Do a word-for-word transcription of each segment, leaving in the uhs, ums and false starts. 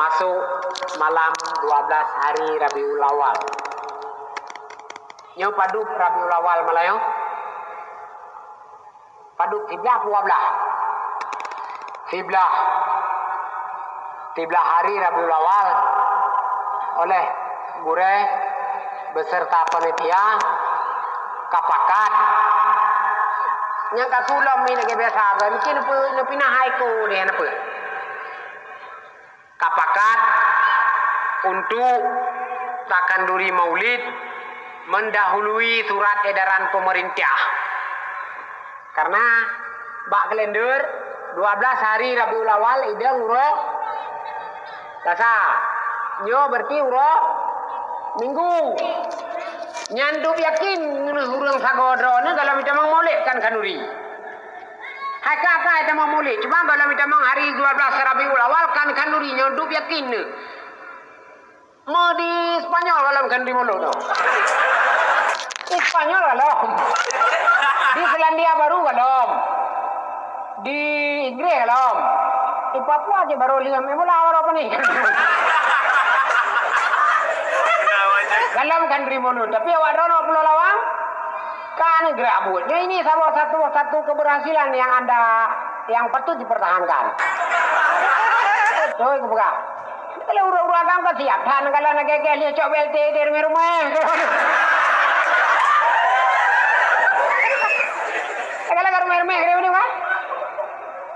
Masuk malam dua belas hari Rabiul Awal. Nyoe padub Rabiul Awal malam nyoe? Padub siblah dua belas. Siblah. Siblah hari Rabiul Awal oleh gurée beserta panitia kapakat. Nyang ka tulom mi lagée biasa, mungkin neupinah hai ku deh neupeu. Kapakat untuk takanduri maulid mendahului surat edaran pemerintah. Karena bak kalender dua belas hari Rabiul Awal idong uroe Selasa. Nyoe berarti uroe Minggu. Nyan dub yakin ureuëng sagoe droeneuh dalam itamong maulid kan kanduri. Hai ka, ka itamong maulid, cuma dalam itamong hari dua belas Rabiul Awal kan kanduri nyoe dub yakin neuh. Mo di Spanyol galom kan di mulut tu. Di Spanyol galom. Di Selandia Baru galom. Di Inggris galom. Di Papua je baru lima minggu lah baru apa ni. Galom kan di mulut. Tapi awak drono Pulau Lawang kan gerak buat. Jadi ini salah satu satu keberhasilan yang anda yang patut dipertahankan. Betul ke bukan? Kalau urang-urang agam ka siap that, kalau nak gagah lé cok B L T di rumah-rumah. Kalau ka rumah-rumah kira ni kan?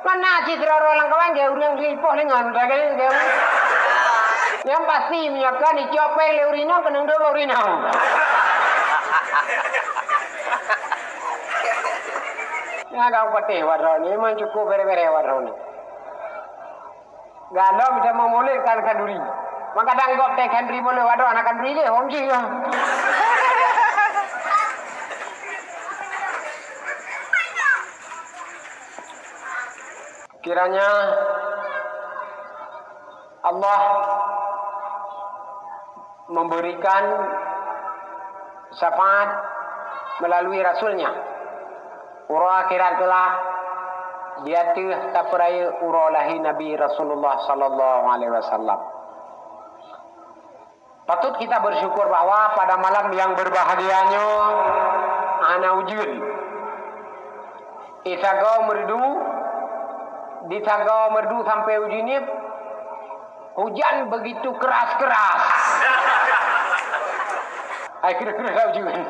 Mana si teroro lam kawan dia urang di poh lengan dah kan dia. Yang pasti minyak kan dicok peng lé urina kena dua urina. Ya kau pateh waroni memang cukup bere-bere waroni. Galom itamong maulid kan kanduri. Maka dang gob teh kanduri maulid wadoh anak kanduri je hom jih. Kiranya Allah memberikan syafaat melalui Rasul-Nya. Uroe akhirat kelak, di ateueh tapeurayeuk uroe lahé Nabi Rasulullah sallallahu alaihi wasallam. Patut kita bersyukur bahwa pada malam yang berbahagia nyoe hana ujeuen. Di sagoe meureudu, di sagoe meureudu sampai ujeuen nyoe, hujan begitu keras-keras. Hai keureuh-keureuh ujeuen.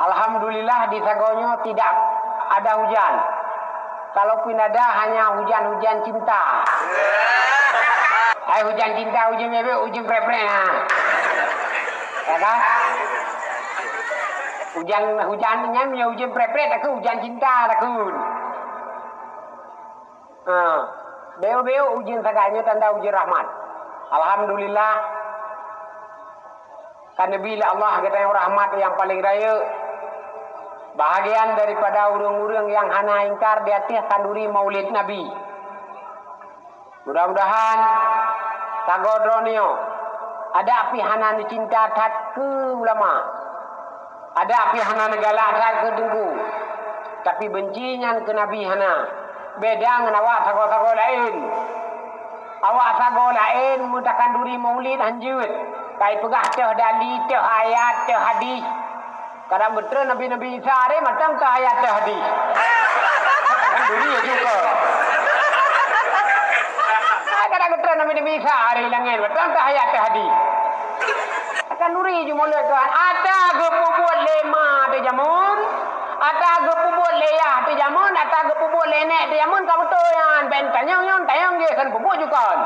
Alhamdulillah di sagoe nyoe tidak ada hujan. Kalaupun ada hanya hujan-hujan cinta. Hai hujan cinta, hujan bebek, hujan preh-preh ha. Ya kan? Hujan hujan nyan ya hujan preh-preh takheun hujan cinta takheun. Ha. Beu-beu ujeuen sagai nyoe tanda ujeuen rahmat. Alhamdulillah. Ka neubi lé Allah geutanyoe rahmat nyang paleng rayeuk, bahagian daripada ureuëng-ureuëng nyang hana ingkar di ateueh kanduri maulid Nabi. Mudah-mudahan sagoe droeneuh adak pih hana neucinta that keu ulama, adak pih hana neugalak that keu teungku, tapi benci nyan keu Nabi hana. Beda ngon awak sagoe-sagoe laén. Awak sagoe laén meutakanduri maulid hanjeuet. Kai peugah teuh dali, teuh ayat, teuh hadis. Kadang beutreun Nabi-Nabi Isa aré mantong teuh ayat teuh hadis. Takanduri juga. Kadang beutreun Nabi-Nabi Isa aré langét mantong teuh ayat teuh hadis. Takanduri ju mulai Tuhan. Ata geupeubuet lé ma teuh jameun, ata geupeubuet lé yah teuh jameun, ata geupeubuet lé nèk teuh jameun ka beutôi nyan. Ben tanyong nyon, tanyong jih kan peubuet ju kon.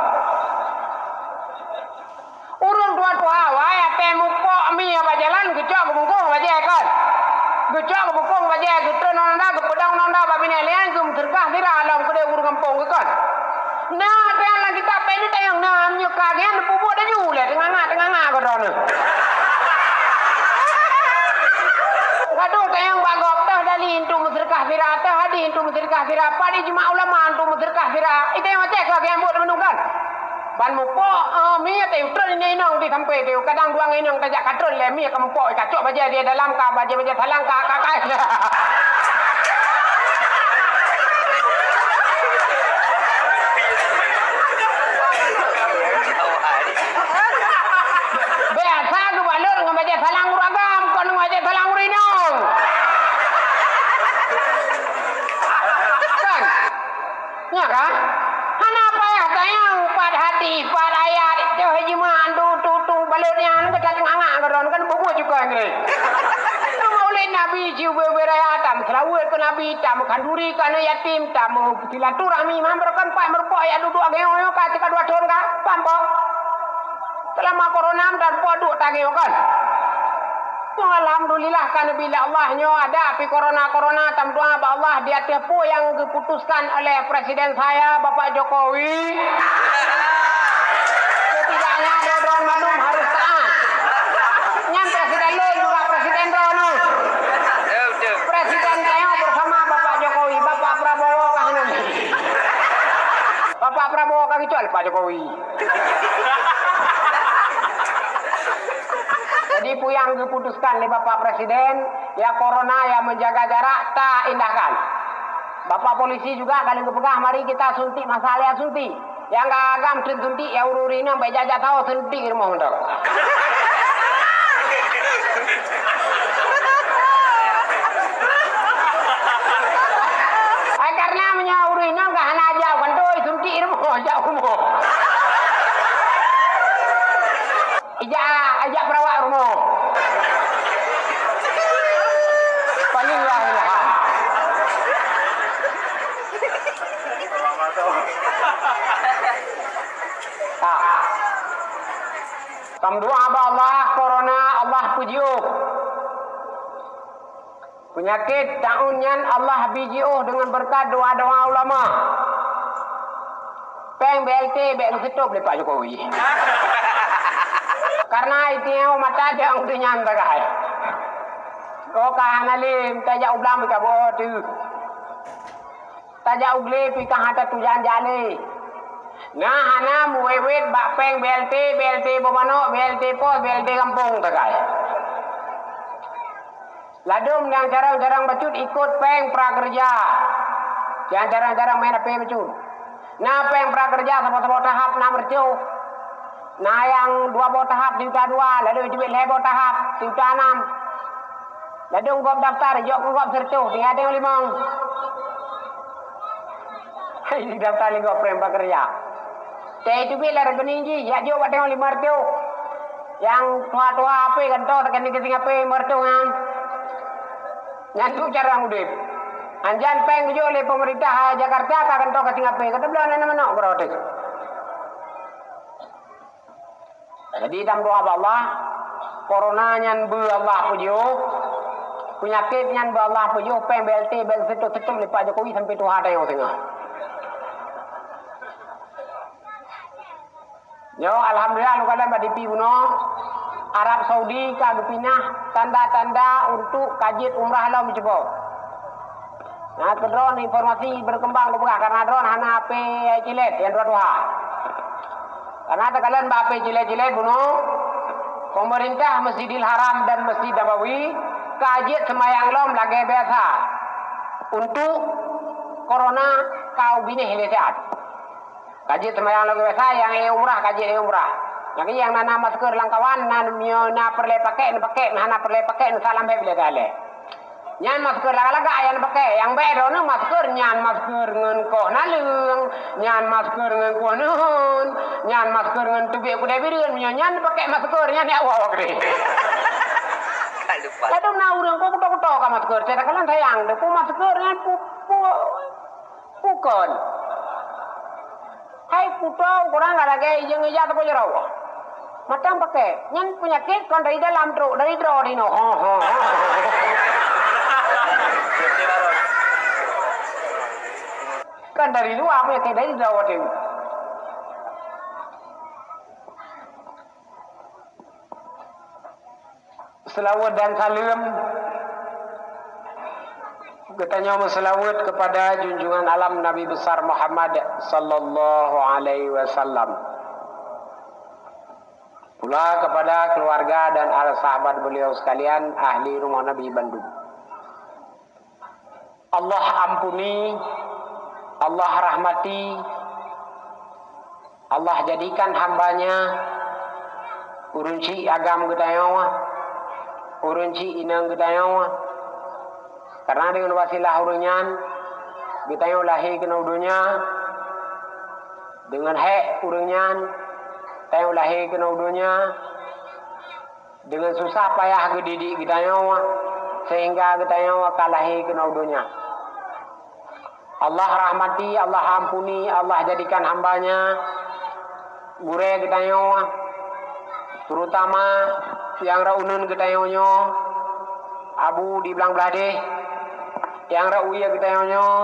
Ureuëng tuha-tuha awai até mupok mi bak jalan geucok geubungkong bajée kon. Geucok geubungkong bajée geutreun nonda geupeudong nonda bak binéh lian geumeuseurkah sira lom keudeh ureuëng gampông geuh kon. Na teuh lam kitab péng teuh nyang na meunyoe ka geuh neupeubuet laju lé teunganga-teunganga keudroe nyoe. Gadoh teuh nyang bak gob teuh dali untuk meuseurkah sira teuh hadih untuk meuseurkah sira pat ijma ulama untuk meuseurkah sira. Itée watée ka geuh buet meunungkan. Ban mupok, eh, mi teuh utrön inong di sampé teuh kadang duang inong tajak katrön lé mi ka mupok ka cok bajée di dalam ka bajée-bajée salang ka ka ka. Nyan ka? Hana payah tanyong pat hadis, pat ayat, deuh jimak tu tu tu balot nyan ka that nganga keudroe kan bubuet juga nyoe. Maulid Nabi jiubeuet-beuet raya, tam seulaweuet keu Nabi, tam khanduri keu aneuk yatim, tam silaturahmi, man beureukan pat meureumpok ayat dudoe ageng nyoe ka tika dua thon ka, paham boh? Seulama corona dan po duek tageng kan. Nyoe alhamdulillah ka neubi lé Allah nyoe ada api corona-corona, tameudoa bak Allah di ateueh peue nyang geuputuskan oleh presiden saya, Bapak Jokowi. Setidaknya droe-droe mandum harus taat. Nyan presiden lain juga presiden droe nyoe. Presiden saya bersama Bapak Jokowi, Bapak Prabowo ka hana. Bapak Prabowo ka geucok lé Pak Jokowi. Jadi, peue nyang geuputuskan lé Bapak Presiden, ya corona, ya menjaga jarak, ta indahkan. Bapak polisi juga ka lheueh geupeugah, mari kita suntik masal ya suntik. Nyang ka agam suntik, ya ureuëng-ureuëng inong bèk jak-jak tao suntik rumoh mantong. Ai, karena meunyoe ureuëng inong ka hana jak kantô, suntik rumoh, jak rumoh. Ijak, ijak perawat rumoh. Paling lah ilham. Ah. Tameudoa bak Allah, corona Allah peujiôh. Peunyakét taun nyan Allah bi jiôh deungon beureukat doa-doa ulama. Péng B L T bèk geuseutôb lé Pak Jokowi. Karena itingoe mata jeuet nyan sagai. Oh, ka hana lé, tajak u blang ka boh teuh. Tajak u glé pih ka hana tatujan jak lé. Na hana meuwét-wét bak péng B L T, B L T boh manok, B L T pos, B L T gampông sagai. Ladôm nyang carông-carông bacut ikot péng prakeureuja. Nyang carông-carông main H P bacut. Na péng prakeureuja saboh-saboh tahap nam reutôh. Na nyang dua boh tahap sijuta dua, ladôm teubiet lhèe boh tahap sijuta nam. Ladôm gob daftar jok keu gob sireutôh, tinggai teuh limong. Hai, daftar lé gob péng prakeureuja. Teuh teubiet lé rekening jih, jak jok bak teuh limong reutôh. Nyang tuha-tuha H P kan toh, teukeuneuk keusieng H P limong reutôh nyan. Nyan tu cara udép. Anjan péng geujok lé peumeurintah Jakarta ka kantô keusieng H P, ka teubloe aneuk manok keudroe teuh. Jadi, tameudoa bak Allah, corona nyan beu Allah peujiôh, peunyakét nyan beu Allah peujiôh, péng B L T bèk seutôb-seutôb lé Pak Jokowi sampai tuha tanyoe singoh. Nyoe, alhamdulillah, lôn kalon bak T V bunoe, Arab Saudi ka geupinah tanda-tanda untuk ka jeuet umrah lom cuba. Na keudroe informasi berkembang geupeugah, karena droe hana H P cilet nyang tuha-tuha. Karena takalon bak H P cilet-cilet bunoe, pemerintah Masjidil Haram dan Masjid Nabawi ka jeuet seumayang lom lagèe biasa untuk corona ka binéh lé siat. Ka jeuet seumayang lagèe biasa, nyang ék umrah ka jeuet ék umrah. Nyang, nyang na, na masker lam kawan, na, na peureulèe pakèk, na pakèk, na hana peureulèe pakèk, na salam bèk lé. Nyan masker lagak-lagak nyang pakèk, nyang bèk droeneuh masker nyan masker ngon koh naleueng, nyan masker ngon kueh neuheun, nyan masker ngon teubiet keudè bireuen, meunyoe nyan pakèk masker nyan jak woe keudéh. Ka lupa. Ladôm na ureueng ko kuto-kuto ka masker, saya takalon sayang, deungon masker nyan pu-, pu-, Bukon. Hai kuto, kurang ka lagèe ijeueng ija teuko jaroe. Mantong pakèk. Nyan peunyakét kon dari dalam trok, dari droe inoe. Ho, ho, ho. Kon dari luwa peunyakét, dari droe teuh. Seulaweuet dan saleuem geutanyoe meuseulaweuet keupada junjungan alam Nabi Besar Muhammad sallallahu alaihi wasallam. Pula kepada keluarga dan ahli sahabat beliau sekalian, ahli rumah Nabi bandum. Allah ampuni, Allah rahmati, Allah jadikan hamba-Nya ureueng chik agam geutanyoe, ureueng chik inong geutanyoe. Karena deungon wasilah ureueng nyan, geutanyoe lahé keunoe donya, Deungon hék ureuëng nyan tanyoe lahé keunoe u donya, deungon susah payah geudidik geutanyoe, sehingga geutanyoe ka lahé keunoe u donya. Allah rahmati, Allah ampuni, Allah jadikan hamba-Nya gurée geutanyoe, terutama nyang rot uneuen geutanyoe nyoe, Abu di Blang Blahdeh, nyang rot u ie geutanyoe nyoe,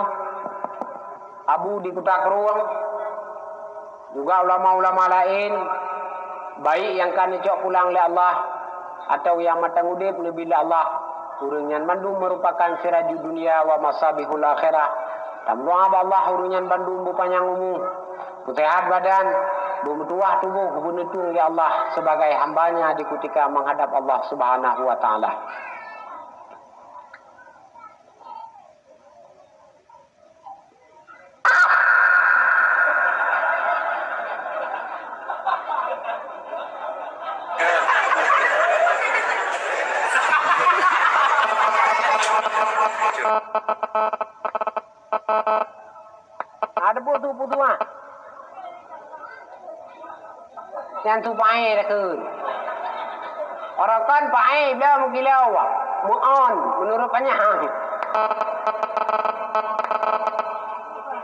Abu di Kuta Krueng, juga ulama-ulama laén, baik nyang ka neucok pulang lé Allah, atawa nyang mantong udeb neubi lé Allah, ureuëng nyan mandum meurupakan sirajud dunya wa masabihul akhirah. Tameudoá bak Allah, ureuëng nyan bandum beupanyang umu, beuseuhat badan, beumeutuwah tuboh, beuneuteung lé Allah sebagai hamba-Nya di kutika meuhadab Allah Subhanahu wa Taala. Ada butuh-butuh ah. Nyan su paé takheun. Orokan paé blah meugilau, meu'on, meunurot panyang.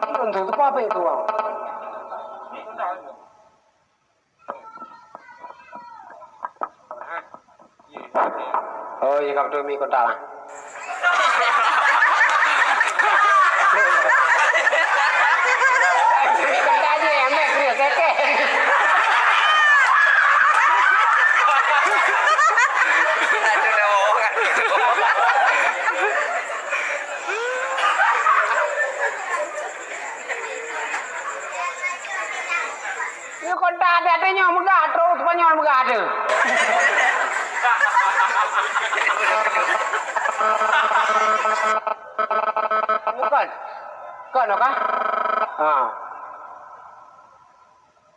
Itu su teupapé tuang. Oh, iya, ka beutôi mi kontak lah. Mi kontak aja, ambil serius, keke. Nyoe kontak até-até nyoe meugah, trok Spanyol meugah tu. Bukan. Kon kah? Ha.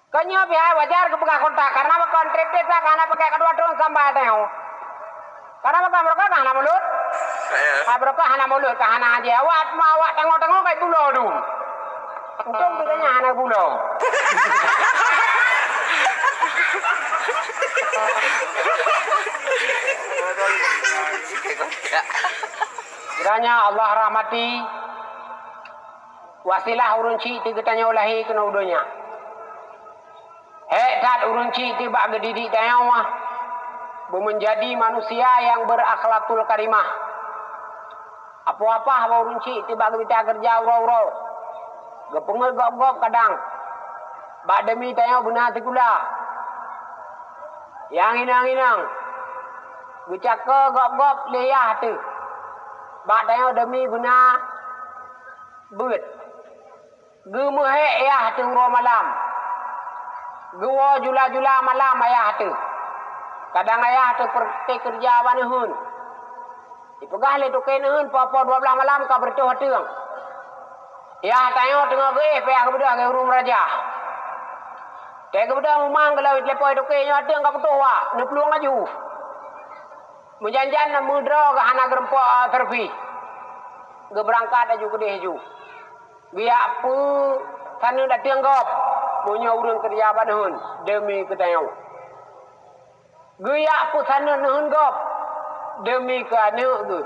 Kon nyoe pih hai wajar geupeugah kontak, karena kon trip-trip ka hana pakai kedua thon sampai tanyoe. Karena maka mereka ka hana mulut. Ya. Ha, mereka hana mulut, ka hana aja. Awak, awak tangoe-tangoe kai bulo tu. Untung bedanya hana bulo. Kiranya Allah rahmati wasilah ureuëng chik ti geutanyoe lahé keunoe u donya. Hék that ureuëng chik tibak geudidik tanyoe, beumeunjadi manusia nyang berakhlakul karimah. Apoh apah bak ureuëng chik tibak geumita keureuja uroe-uroe, geupeungeut gob-gob kadang. Bak deumi tanyoe beuna sikula. Nyang inong-inong, geucakeu gob-gob lé yah teuh. Bak tanyoe deumi beuna beuet. Geumeuhék yah teuh uroe malam. Geuwoe jula-jula malam ayah teuh. Kadang ayah teuh peureuté keureuja bak neuheun. Ipeugah lé toke neuheun, poh-poh dua blaih malam ka beureutoh ateueng. Yah tanyoe teungoh geuéh payah geubeudôh lagée ureuëng meuraja. Tée geubeudôh mumang geulawét lé poh toke nyoe ateueng ka putôh wak, neuplueng laju. Meujan-jan na meudroe geuh hana geurumpok servis. Geubeurangkat laju keudeh laju. Geujak peusaneut ateueng gob, meunyoe ureuëng keureuja bak neuheun, deumi keu tanyoe. Geujak peusaneut neuheun gob, deumi keu aneuëk geuh.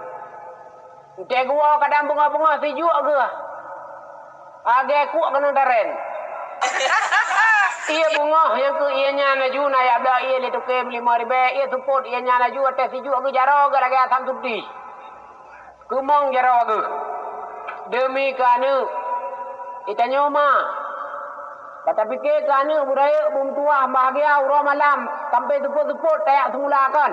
Entée geuwoe kadang beungoh-beungoh sijuek geuh, lagée kuek keuneuk darén. Ié beungoh nyang keu ié nyan laju na jak bloe ié lé toke beulimong ribée, ié seupôt ié nyan laju watée sijuek geuh jaroe geuh lagée asam sudi. Keumong jaroe geuh, deumi keu aneuëk. Geutanyoe ma, ka tapike keu aneuëk beurayeuk beumeutuwah bahgia uroe malam sampoe seupôt-seupôt tajak seumula kon.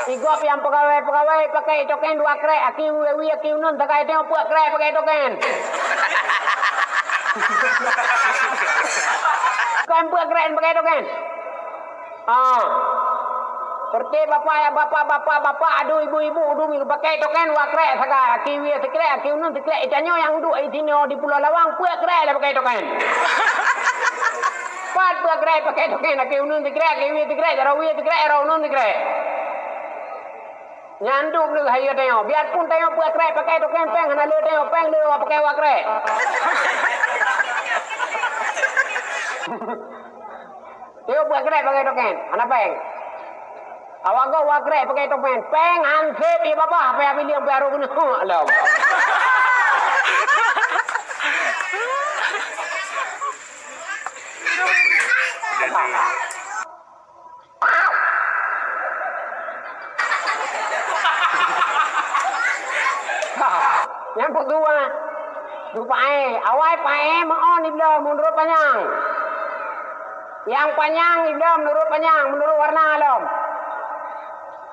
Igob nyang peugawée-peugawée pakai token dua krek, aki wie-wie aki uneun sagai tanyoe peuet krek pakai token. Kon peuet krek pakai token. Ah. Seperti bapak ya, bapak, bapak, bapak, aduh, ibu, ibu, aduh, pakai token dua krek sagai, aki wie sikrek, aki uneun sikrek, geutanyoe nyang duek di sinoe di Pulo Lawang, peuet krek lah pakai token. Pat peuet krek pakai token, aki uneun sikrek, aki wie sikrek, jaroe wie sikrek, jaroe uneun sikrek. Nyan dum lé hai tanyoe, biarpun tanyoe peuet krek pakai token péng, hana lé tanyoe péng lé pakai dua krek. Tiep buet krek pakai topeng, hana péng. Awak gob buet krek pakai topeng, péng han sép ie babah, payah bileung, payah rhot keuneuk lom. Nyan peue geuh, ah? Duek paéh. Awai paéh meu'ôn ibloe meunurot panyang. Nyang panyang ibloe meunurot panyang, meunurot warna lom.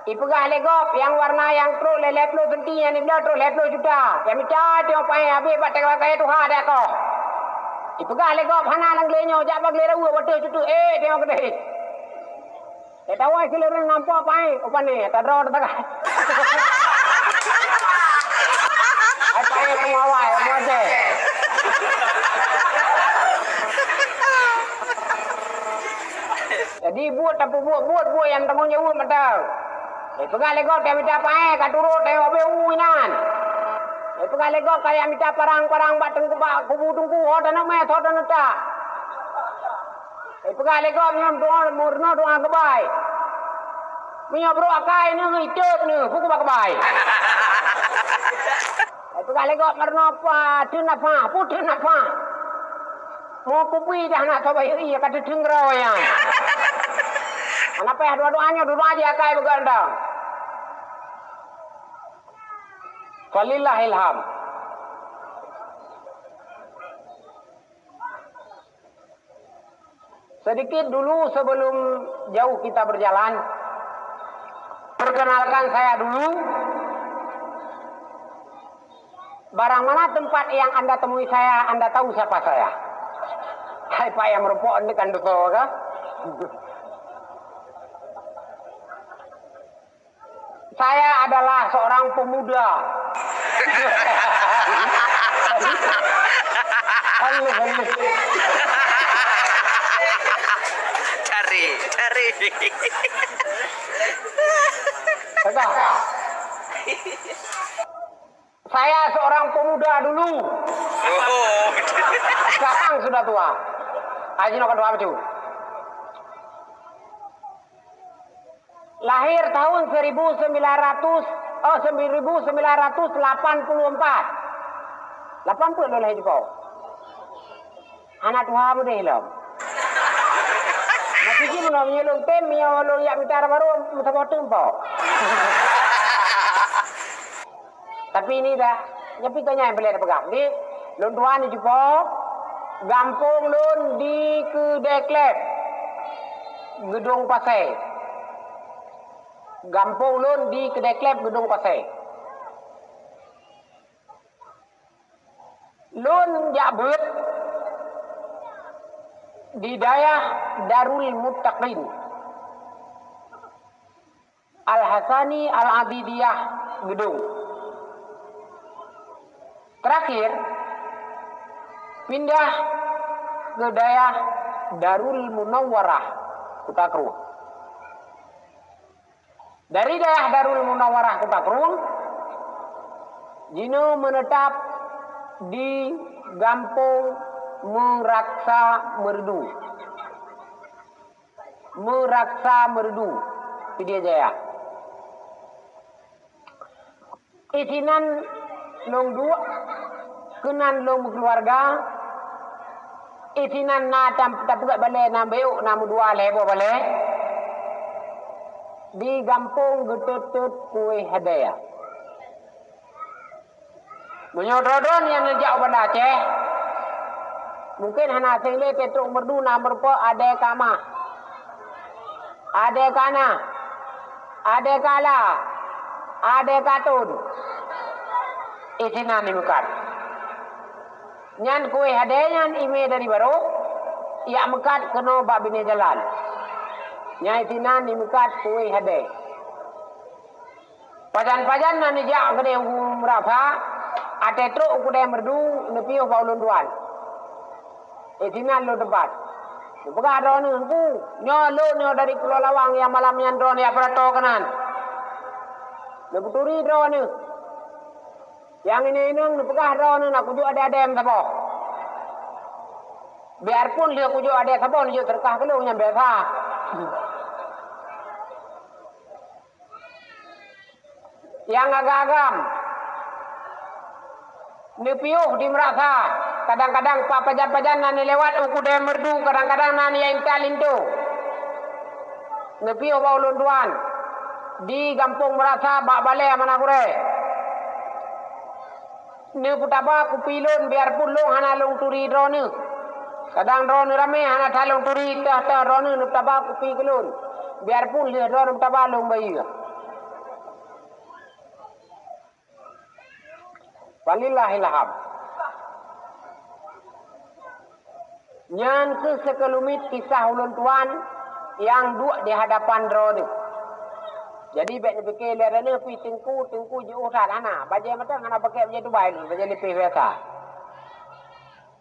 Ipeugah lé gob, nyang warna nyang trok lhèe, lhèe ploh senti nyan ibloe trok lhèe ploh juta. Nyang mita teungoh paéh habéh bak teungoh kayèe tuha dak koh. Ipeugah lé gob, hana lam glé nyoe, jak bak glé raweuk, watèe cutuk, eh, teungoh keudéh. Tawai sileureng nampak paéh, oh, pané, tadroe teuka. Ai paéh pengawai, muaje. Jadi, buet tapeubuet, buet, buet nyang tanggong jaweueb mantong. Eh, peugah lé gob, tamita paéh, ka turot, tayue beu inan. Eh, peugah lé gob, kaya mita parang-parang bak teungku, bak kubu teungku, ho tanoh mè, ho tanoh tak. Eh, peugah lé gob nyoe doa, meurunoe doa keubai. Meunyoe brok akai neuh, iteup neuh, peue keubah keubai. Eh, peugah lé gob meurunoe peue teun nafah, peue teun nafah. Mo kupi dah nak sobat yui, ka teuteung droe nyan. Hana payah doa-doa nyoe, doa aja akai beugandang. Falillahil hamd. Sedikit dulu sebelum jauh kita berjalan, perkenalkan saya dulu. Barang mana tempat yang Anda temui saya, Anda tahu siapa saya. Hai Pak yang merupok, ini kan dosa kah? Saya adalah seorang pemuda. Halus, halus. Cari, cari. Pegang. Saya seorang pemuda dulu. Oh. Sekarang sudah tua. Haji nak kedua betul. Lahir tahun seribu sembilan ratus, oh, seribu sembilan ratus delapan puluh empat. Lapan puluh lôn lahir jipau. Hana tuha meudeh lom. Masih jih meunoe meunyoe lôn tem, meunyoe lôn jak mita baru, meusaboh teumpo. Tapi ini dah, nyapi tanya yang boleh pegang. Di lôn tuan di Jupo, gampông lôn di Keudè Klep, Geudong Pasè. Gampông lôn di Keudè Klep, Geudong Pasè. Lôn jak beuet di dayah Darul Muttaqin. Al-Hasani Al-Adidiyah Geudong. Terakhir, pindah ke dayah Darul Munawwarah, Kuta Krueng. Dari dayah Darul Munawwarah, Kuta Krueng, jinoe menetap di Gampông Meuraksa Meureudu. Meuraksa Meureudu, Pidie Jaya. Isinan lôn duek, keunan lôn meukeuluwarga, isinan na tam-, tapeugét balée, na beuek, na meudua lhée boh balée, di gampông geutot-tot kueh hadaya. Meunyoe droe-droe nyang neujak u Banda Aceh, mungken hana asing lé teutrok Meureudu na meurumpok Adé Kamah, Adé Kana, Adé Kala, Adé Katun. Isinan imeukat. Nyan kueh Adé nyan imé dari barô, ijak meukat keunoe bak binéh jalan. Nyan isinan imeukat kueh Adé. Pajan-pajan na neujak keudeh u Meurapha, até trok u keudeh Meureudu, neupiôh bak ulôn tuan. Eh, sinan lôn teumpat. Neupeugah droeneuh, "Teungku, nyoe lôn nyoe dari Pulo Lawang nyang malam nyan droeneuh jak peurato keunan." Neupeuturi droeneuh. Nyang inong-inong neupeugah droeneuh na kujok adé-adé meusaboh. Biarpun lheueh kujok adek saboh neujok seudeukah keu lôn nyan biasa. Nyang agam-agam neupiôh di meurasa, kadang-kadang pajan-pajan na neulewat u keudè meurdu, kadang-kadang na nyang intat linto. Neupiôh bak ulôn tuan di gampông meurasa bak balè Manah Gurèe. Neupeutaba kupi lôn biarpun lôn hana lôn turi droeneuh. Kadang droeneuh ramé hana that lôn turi, teuh-teuh droeneuh neupeutaba kupi keu lôn. Biarpun lheueh droeneuh peutaba lôn bayeue. Walillahil hamd. Nyan kheueh seukeulumit kisah ulôn tuan nyang duek di hadapan droeneuh. Jadi, bèk neupike lé droeneuh pih teungku, teungku jiôh that, hana. Bajèe mantong hana pakèk bajèe tubai lôn, bajèe leupeh biasa.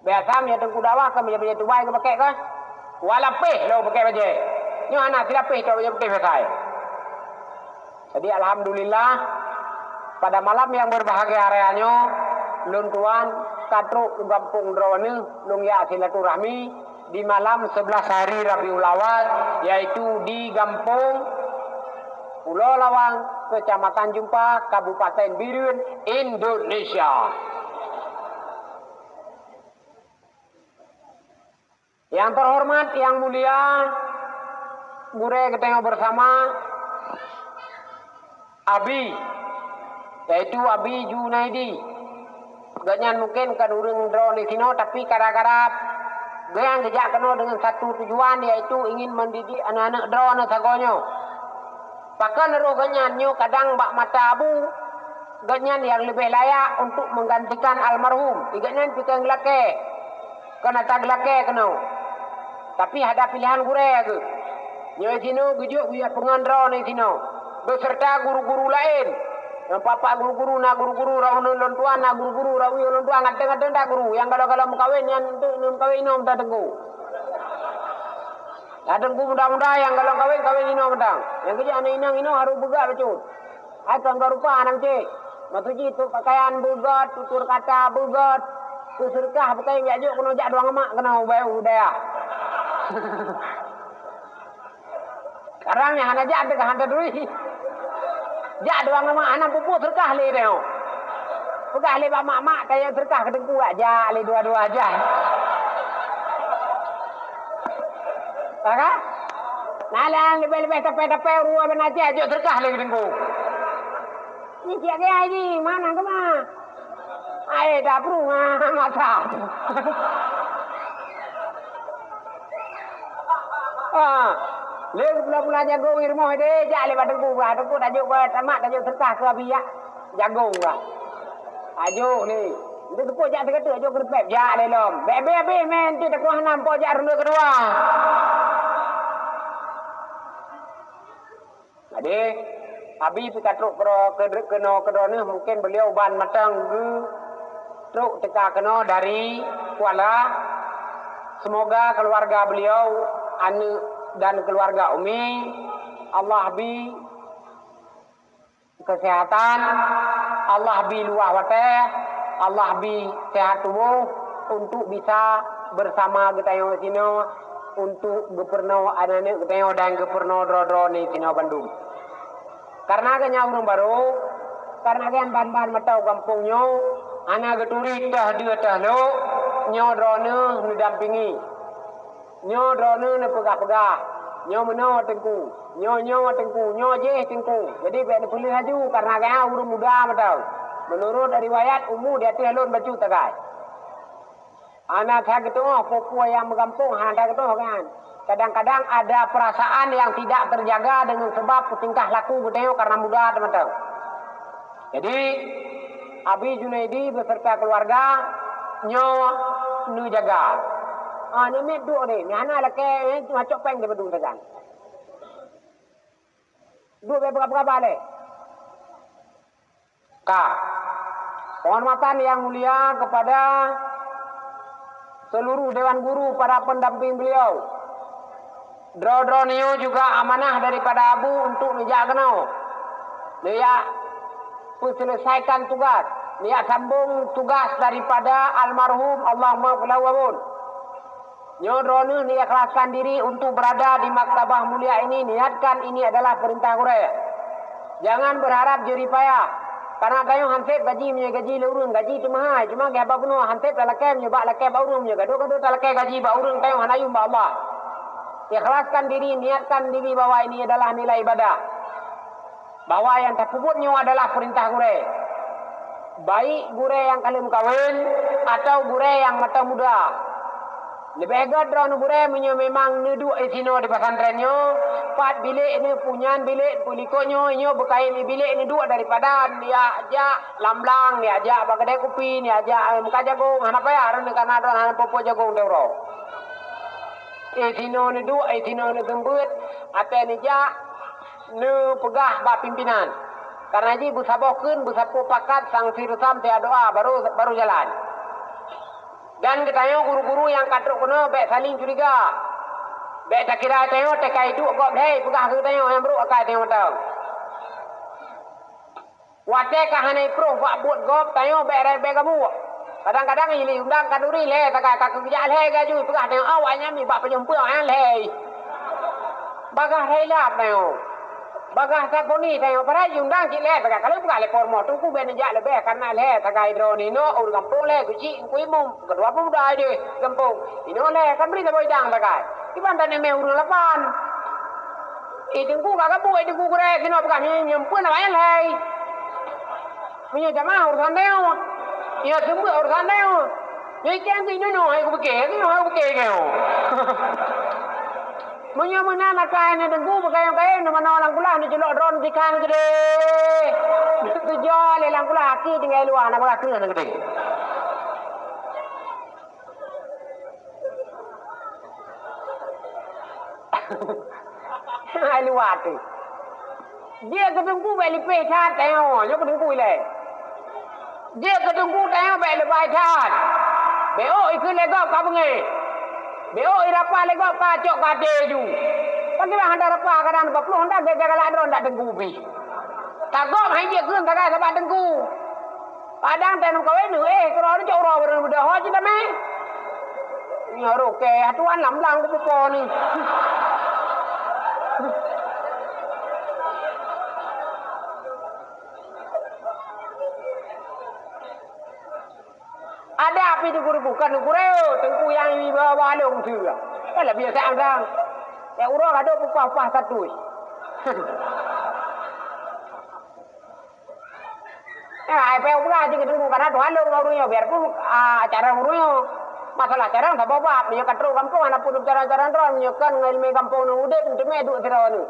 Biasa meunyoe teungku dakwah kan bajèe tubai geupakèk kan? Walapeh lôn pakèk bajèe. Nyoe hana silapeh tok bajèe putéh biasa. Jadi, alhamdulillah, pada malam yang berbahagia raya nyoe, lôn tuan ka trok u gampông droeneuh, lôn jak silaturahmi di malam sebelas hari Rabiul Awal, yaitu di Gampông Pulo Lawang, Kecamatan Jumpa, Kabupaten Bireuen, Indonesia. Yang terhormat, yang mulia, gurèe geutanyoe bersama, Abi, yaitu Abi Junaidi. Gobnyan mungken kon ureueng droeneuh sinoe, tapi kadang-kadang gobnyan geujak keunoe dengan satu tujuan, yaitu ingin mendidik aneuk-aneuk droeneuh sagoe nyoe. Pakon roh gobnyan nyoe kadang bak mata Abu, gobnyan nyang leubeh layak untuk menggantikan almarhum. Gobnyan pih kon geulakèe, kon ata geulakèe keunoe. Tapi hana piléhan gurèe geuh. Nyoe sinoe geujok geuyue peungon droeneuh sinoe, beserta guru-guru laén. Nyang papa guru-guru na guru-guru rauneuh lôn tuan, na guru-guru rauneuh lôn tuan, ngateueng-ngateueng that guru. Nyang galak-galak meukawen nyan teuk meukawen inoe mantong teungku. Nah, teungku muda-muda nyang galak kawen, kawen inoe mantong. Nyang keujak aneuk inong inoe harôh beugöt bacut. Hai kon geurupa aneuk cit. Maksud jih trok pakaian beugöt, tutur kata beugöt. Keu seudeukah pakaian jak jok keunoe jak dua ngon mak keunoe ubak u dayah. Sekarang nyang hana jak teuka hana turi. Jak dua ngon mak hana pupuk seudeukah lé nyoe. Peugah lé bak mak-mak kaya seudeukah keu teungku jak lé dua-dua jak. Ka? Nah, nyang leubeh-leubeh tapé-tapé ureueng bak Aceh jok seudeukah lé keu teungku. Ni siap gaya ni, mana ke ma? Ai dah pru masa. Ah, lé pula-pula jagung di rumoh deh, jak lé bak teungku bah, teungku tajok bah, tamat tajok seudeukah keu Abi yak. Jagung bah. Tajok ni. Untuk teungku jak teuka-teuka jok keu reupet, jak lé lom. Bèk abéh-abéh mé, nanti teungku hana po jak ronde keudua. Jadi, Abi pih ka trok keudroe-, keudroe-, keunoe keudroe neuh, mungken beliau ban mantong geutrok teuka keunoe dari Kuala. Semoga keluarga beliau, aneuk dan keluarga Umi, Allah bi kesehatan, Allah bi luwah watèe, Allah bi sehat tuboh untuk bisa bersama geutanyoe sinoe untuk geupeurunoe aneuk-aneuk geutanyoe dan geupeurunoe droe-droe ni sinoe bandum. Karena geuhnyan ureueng barô, karena geuhnyan ban-ban mantong gampông nyoe, hana geuturi teuh dua teuh lhok, nyoe droeneuh neudampingi. Nyoe droeneuh neupeugah-peugah, nyoe meunoe teungku, nyoe nyoe teungku, nyoe jéh teungku. Jadi bèk neupeuleueh laju, karena geuhnyan ureueng muda mantong. Meunurot riwayat umu di ateueh lôn bacut sagai. Hana that geutu'oh peue-peue nyang meugampông, hana that geutu'oh kan. Kadang-kadang ada perasaan yang tidak terjaga dengan sebab tingkah laku geutanyoe karena muda teuma-teuma. Jadi, Abi Junaidi beserta keluarga nyoe neujaga. Ah, nyoe miet duek deh, nyoe hana lakèe, eh, cuma cok péng daripada sajan. Duek bèk peugah-peugah lé. Ka. Penghormatan yang mulia kepada seluruh dewan guru, para pendamping beliau. Droe-droe nyoe juga amanah daripada Abu untuk neujak keunoe. Neujak peuselesaikan tugas, neujak sambong tugas daripada almarhum, Allahumma ghfir lahu wa arham. Nyoe droeneuh nikhlaskan diri untuk berada di maktabah mulia ini, niatkan ini adalah perintah gurée. Jangan berharap jerih payah, karena tanyoe han sép gaji meunyoe gaji lé ureuëng, gaji teuh meuhai, cuma geuh haba bunoe han sép talakée meunyoe bak lakée bak ureuëng, meunyoe gadôh-gadôh talakée gaji bak ureuëng, tanyoe hana yum bak Allah. Ikhlaskan diri, niatkan diri bahwa ini adalah nilai ibadah. Bahwa nyang tapeubuet nyoe adalah peurintah gurée, baik gurée nyang ka lheueh meukawen atawa gurée nyang mantong muda. Leubeh gét droeneuh gurée meunyoe memang neuduek disinoe di pesantren nyoe, pat bilék neuh, pue nyan bilék, pue likot nyoe, nyoe beukayém bilék neuduek daripada neujak lam blang, neujak bak keudè kupi, neujak, eh, meukat jagong, hana payah droeneuh, karena droeneuh hana peue-peue jagong teuh uroe. Disinoe neuduek, disinoe neuseumbeuet, watée neujak, neupeugah bak pimpinan. Karena jih beusaboh kheun, beusapeue pakat, sang si reusam, si doa, baru, baru jalan. Dan geutanyoe guru-guru nyang ka trok keunoe bék saléng curiga. Bék takira tanyoe teuka iduek gob lhée peugah keu tanyoe nyang brok akai tanyoe mantong. Watée ka hana iproh bak buet gob, tanyoe bék rayeuk bék gabuek. Kadang-kadang ilée undang khanduri lhée sagai, ka keujak lhée gaju, peugah tanyoe awaknyan nibak pajoh peue awaknyan lhée. Bagaih lhée lap tanyoe. Bagaih saponi tanyoe, padahai undang cit lhée sagai. Ka lheueh peugah lé po rumoh, teungku bék neujak leubeh, karena lhée sagai droeneuh inoe ureuëng gampông lhée, geuchik teungku imum, keudua pemuda deh gampông. Inoe lhée, kan bri saboh idang sagai. Kiban tan émé ureuëng lapan. Eh, teungku ka gabuek, eh, teungku gurée, sinoe peugah nyoe, nyoe peue nama nyang lhée. Meunyoe jamaah urusan tanyoe, nyoe seumeuk urusan tanyoe. Nyoe ikan keu inoe hai kupiké, inoe hai kupiké keu. Meunyoe meunan akai nyoe teungku beukayém-kayém, na manoe lam kulah, na culok droe sikan keudeh. Tujoe lé lam kulah, aki tinggai luwa, na bagaih kreueh na keudeh. Hai luwa teuh. Jeuet keu teungku bék lipéh that tanyoe, nyoe keu teungku ilée. Jeuet keu teungku tanyoe bék leubai that. Bék ôk ikheun lé gob ka beungéh. Bék ôk irapah lé gob ka cok ka até ju. Pakriban hana rapah kadang dua ploh hana gagah galak droe ndak teungku pih. Ka gob hai jeuet kheun sagai sabab teungku. Padang teuh ngon kawé nyoe, eh, keudroe cok uroe barô beudôh ho cit damé. Nyoe rukée, hatuan lam blang kupupo ni. Ada api di guru bukan gureu, teungku nyang iba balong tu. Kan lebih sang sang. Ya uroe gadôh upah-upah status. Eh, ai payah peugah cit keu teungku, karena Tuhan lôn ngon ureuëng nyoe, biarpun, ah, acara ureuëng nyoe, masalah acara saboh bab, meunyoe ka trok gampông, hana peue cara-cara droe, meunyoe kon ngon ileumé gampông nyoe udeb, meuteumé duek sidroe nyoe.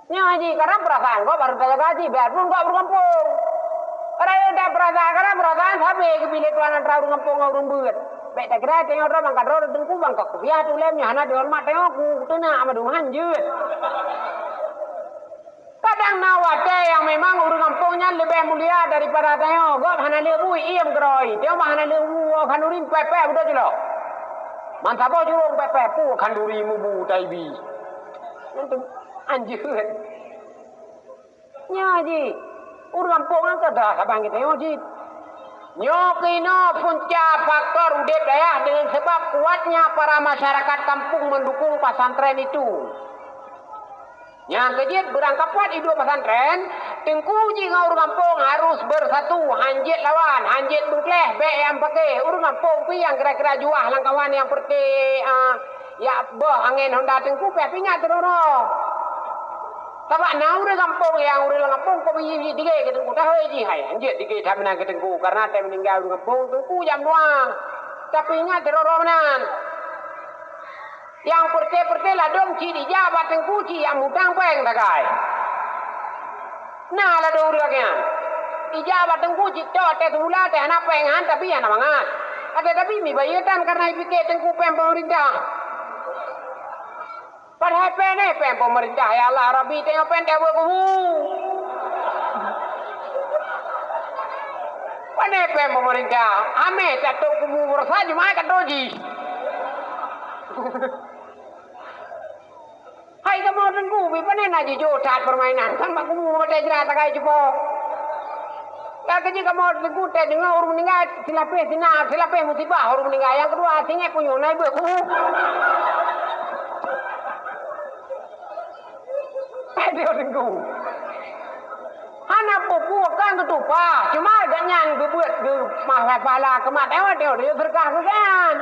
Nyoe jih, karena peurasaan gob harôh tajaga cit, biarpun gob ureuëng gampông. Karena nyoe that peurasaan, karena peurasaan sabe geubi lé Tuhan antara ureuëng gampông ngon ureuëng beuet. Bék takira tanyoe droe ban ka droe teungku ban ka kupiah tulém nyoe hana dihoreumat tanyoe ku, kuteunak madum hanjeuet. Kadang na watée nyang memang ureuëng gampông nyan leubeh mulia daripada tanyoe. Gob hana lé bui iem keudroe, teuma hana lé woe khanduri pép-pép beudôh jilok. Ban saboh jurông pép-pép, peue khanduri mubu taibi. Nyan tu, hanjeuet. Nyoe jih, ureuëng gampông nyan keudah saban geutanyoe jih. Nyoe keunoe punca faktor udeb dayah dengan sebab kuatnya para masyarakat kampung mendukung pesantren itu. Nyang keujeuet beurangkapat iduek pesantren, teungku jih ngon ureuëng gampông harôh beusatu, hanjeuet lawan, hanjeuet beungkléh bék nyang paké. Ureuëng gampông pih nyang kira-kira juah lam kawan nyang peureté, ah, yak boh angén honda teungku pih ingat teungoh. Sabab na ureuëng gampông nyang ureuëng lam gampông kok biji-biji dige keu teungku, tahôi jih hai, hanjeuet dige that meunan keu teungku, karena watée meuninggai ureuëng gampông, teungku jam dua. Tapi ingat teungoh meunan. Nyang peureté-peureté ladôm cit ija bak teungku cit nyang mutang péng sagai. Na ladôm ureuëng lagée nyan. Ija bak teungku cit tok teuh seumula teuh hana péng han tapi hana mangat. Até tapi mi bayeue tan karena ipiké teungku péng peumeurintah. Padahai péng nyoe péng peumeurintah, ya Allah Rabbi, teungoh péng teuh buet kubu. Pane péng peumeurintah, amé tatok kubu beurasa jeumaáh ka troh jih. Hai kamoe teungku, bit pane na jijok that peurmainan, kan bak kubu batée jrat takai cupo. Ka keujeuet kamoe teungku teudeungoe ureuëng meuninggai silapeh sina, silapeh musibah ureuëng meuninggai. Nyang keudua, singét punyueng na ibeuet kubu. Aduh teungku. Hana peue-peue kan geutupah, cuma gobnyan geubeuet geu-, mah pahala keumat teuh, teuh, teuh, seudeukah geugan.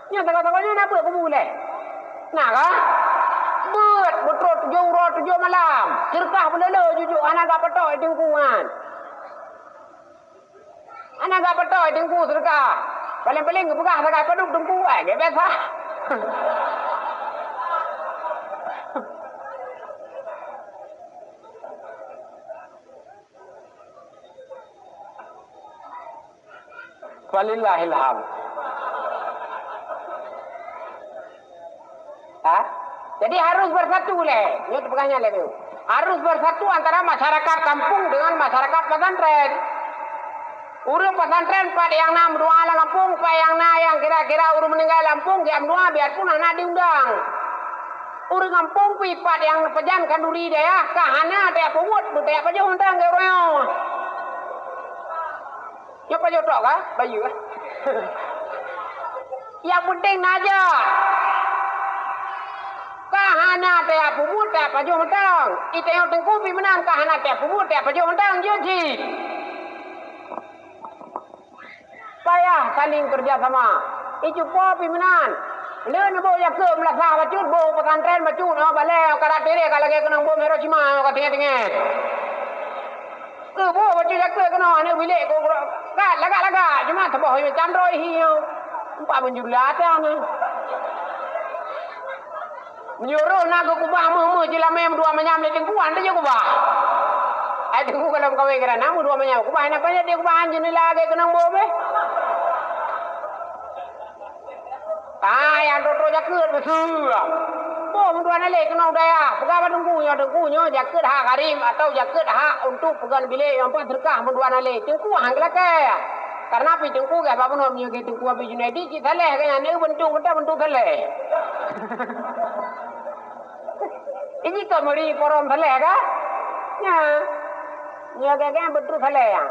Nyoe sagoe-sagoe nyoe na beuet kubu lé. Na ka? Beuet beutrok tujoh uroe tujoh malam. Seudeukah beulolo jujok hana gak peutok i teungku nyan. Hana gak peutok i teungku seudeukah. Paléng-paléng geupeugah sagai padub teungku, ai, gét biasa. Falillahil hamd. Ha? Jadi harus bersatu lé. Nyoe teupeugah nyan lé nyoe. Harus bersatu antara masyarakat kampung dengan masyarakat pesantren. Ureuëng pesantren pat nyang na meudoa lam kampung, pat nyang na nyang kira-kira ureuëng meuninggai lam kampung, geujak meudoa biarpun hana diundang. Ureuëng kampung pih pat nyang peujan khanduri dayah, ka hana tajak peubuet, tajak pajoh mantong keu ureuëng nyoe. Nyoe pajoh tok ka? Bayeue. Nyang peunteng na jak. Ka hana tajak peubuet, tajak pajoh mantong. I tanyoe teungku pih meunan, ka hana tajak peubuet, tajak pajoh mantong, jeuet cit. Payah saling kerja sama. I cupo pih meunan. Lé neuboh jakeuet meulasah bacut, boh pesantren bacut, oh, balèe, oh, karat tirèe, ka lagèe keunong bom Hiroshima, oh, ka tinggai-tinggai. Keuboh bacut jakeuet keunoe, aneuk bilék, ko, ko, kat, lagak-lagak, cuma teuboh macam droe hi, oh. Empat menjula ata ni. Meunyoe roh na geukubah méuh-méuh jilamé meudua manyam lé teungku, han teujak kubah. Ai teungku kalau meukawen keu na meudua manyam, kubah na panyang dia kubah han jeunela lagèe keunong bom eh. Ah, nyang trok-trok jakeuet beusue. Boh meudua na lé keunong dayah. Peugah bak teungku nyoe, teungku nyoe jakeuet hak gharib atau jakeuet hak untuk peugöt bilék nyang pat seudeukah meudua na lé. Teungku han geulakèe. Karena pih teungku gah bak bunoe meunyoe geuh teungku Abi Junaidi cit saleh geuh nyan, eu beuntuk mantong beuntuk saleh. Ini keu meuri porom saleh ka? Nya. Nyoe geuh geuh beutôi saleh nyan.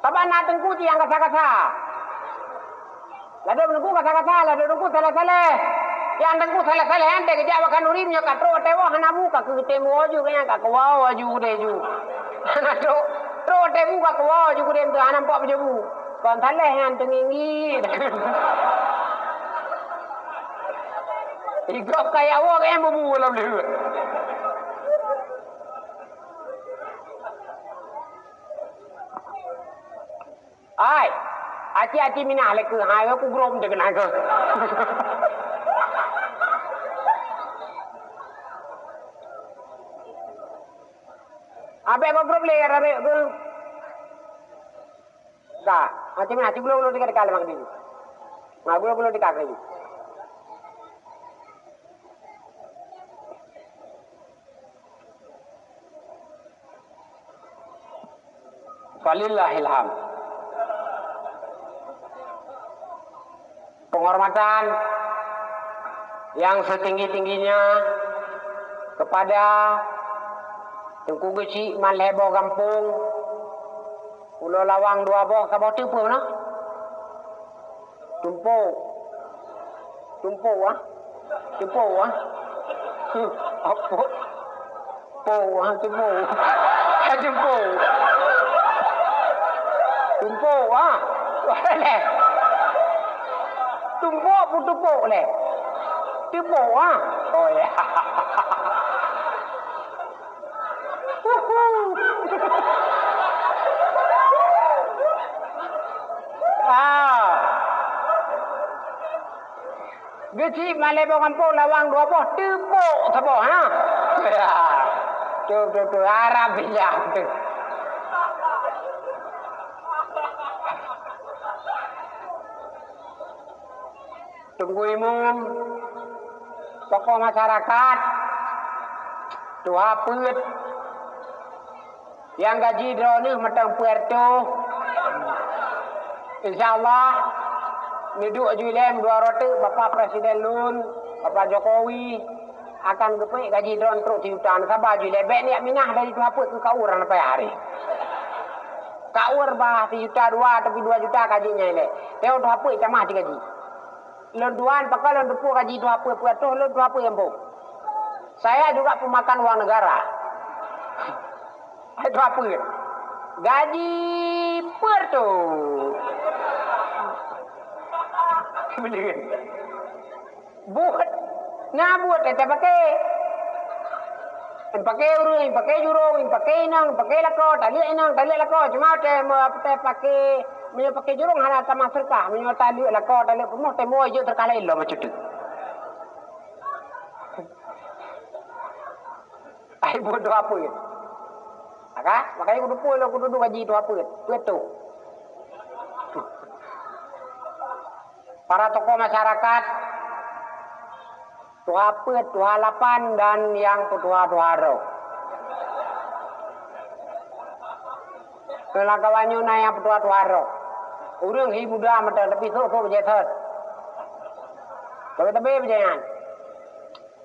Sabab na teungku cit nyang kasa-kasa. Ladôm teungku kasa-kasa, ladôm teungku saleh-saleh. Nyang teungku saleh-saleh nyan teuh geujak bak khanduri nyoe ka trok watèe woe hana bu ka keutem woe ju keu nyan ka keuwoe ju udeh ju. Hana trok, trok watèe bu ka keuwoe ju udeh tu hana nampak beujabu. Kon saleh nyan teunginggi. Igob kaya woe keu nyan bubu lam leuheut. Ai, aci-aci minah lé keuh, hai, ku grom deh keunan keuh. Abéh ku grom lé, rabe keuh. Ka, aci minah, aci gulong-gulong tiga dekat lé mak ni. Nah, gulong-gulong tiga kali. Falillahil hamd. Penghormatan yang setinggi-tingginya kepada Teungku Geuchik Malhebo Gampông, ulo lawang dua boh, saboh teupeu na? Tumpôk. Tumpôk, ah. Tumpôk, ah. Apa? Po, ah, tumpôk. Ah, tumpôk. Tumpôk, ah. Leh. Tumpôk pun tumpôk leh. Tumpôk, ah. Oh, ya. Ah. Geuchik malée boh gampông lawang dua boh, teupok saboh, ha? Ya. Tu, tu, tu, harab bijak tu. Teungku Imum, tokoh masyarakat, tuha peuet, nyang gaji droeneuh mantong peuet reutôh. Insya Allah, neuduek aju ilée dua uroe teuk Bapak Presiden lôn, Bapak Jokowi, Akan geupeuék gaji droeneuh trok sijuta, saba ju lé, bék neujak minah dari tuha peuet keu kaur na payah haré. Kaur bah sijuta dua tapi dua juta gaji nyan lé. Teuh tuha peuet tamah sigaji. Lôn tuan, pakon lôn teupeu gaji tuha peuet, peuet toh lôn tuha peuet ampôn. Saya juga pemakan uang negara. Hai tuha peuet. Gaji peuet toh. Buet. Na buet teuh paké. Paké ureueng, paké jurông, paké inong, paké lakoe, taleuek inong, taleuek lakoe. Cuma teuh me-, teuh paké, meunyoe paké jurông hana tamah seureukah, meunyoe taleuek lakoe, taleuek peumoh, teuh mo jeuet seureukah laén lom bacut. Ai bodoh apa ya? Maka, makanya kudu pula kudu gaji tu apa? Betul. Para tokoh masyarakat, tuha peuet, tuha lapan, dan nyang peutuha-tuha droe. Keulakawan nyoe na nyang peutuha-tuha droe. Ureueng hi muda mantong, tapi sok-sok bajèe sot. Tapi-tapi bajèe nyan.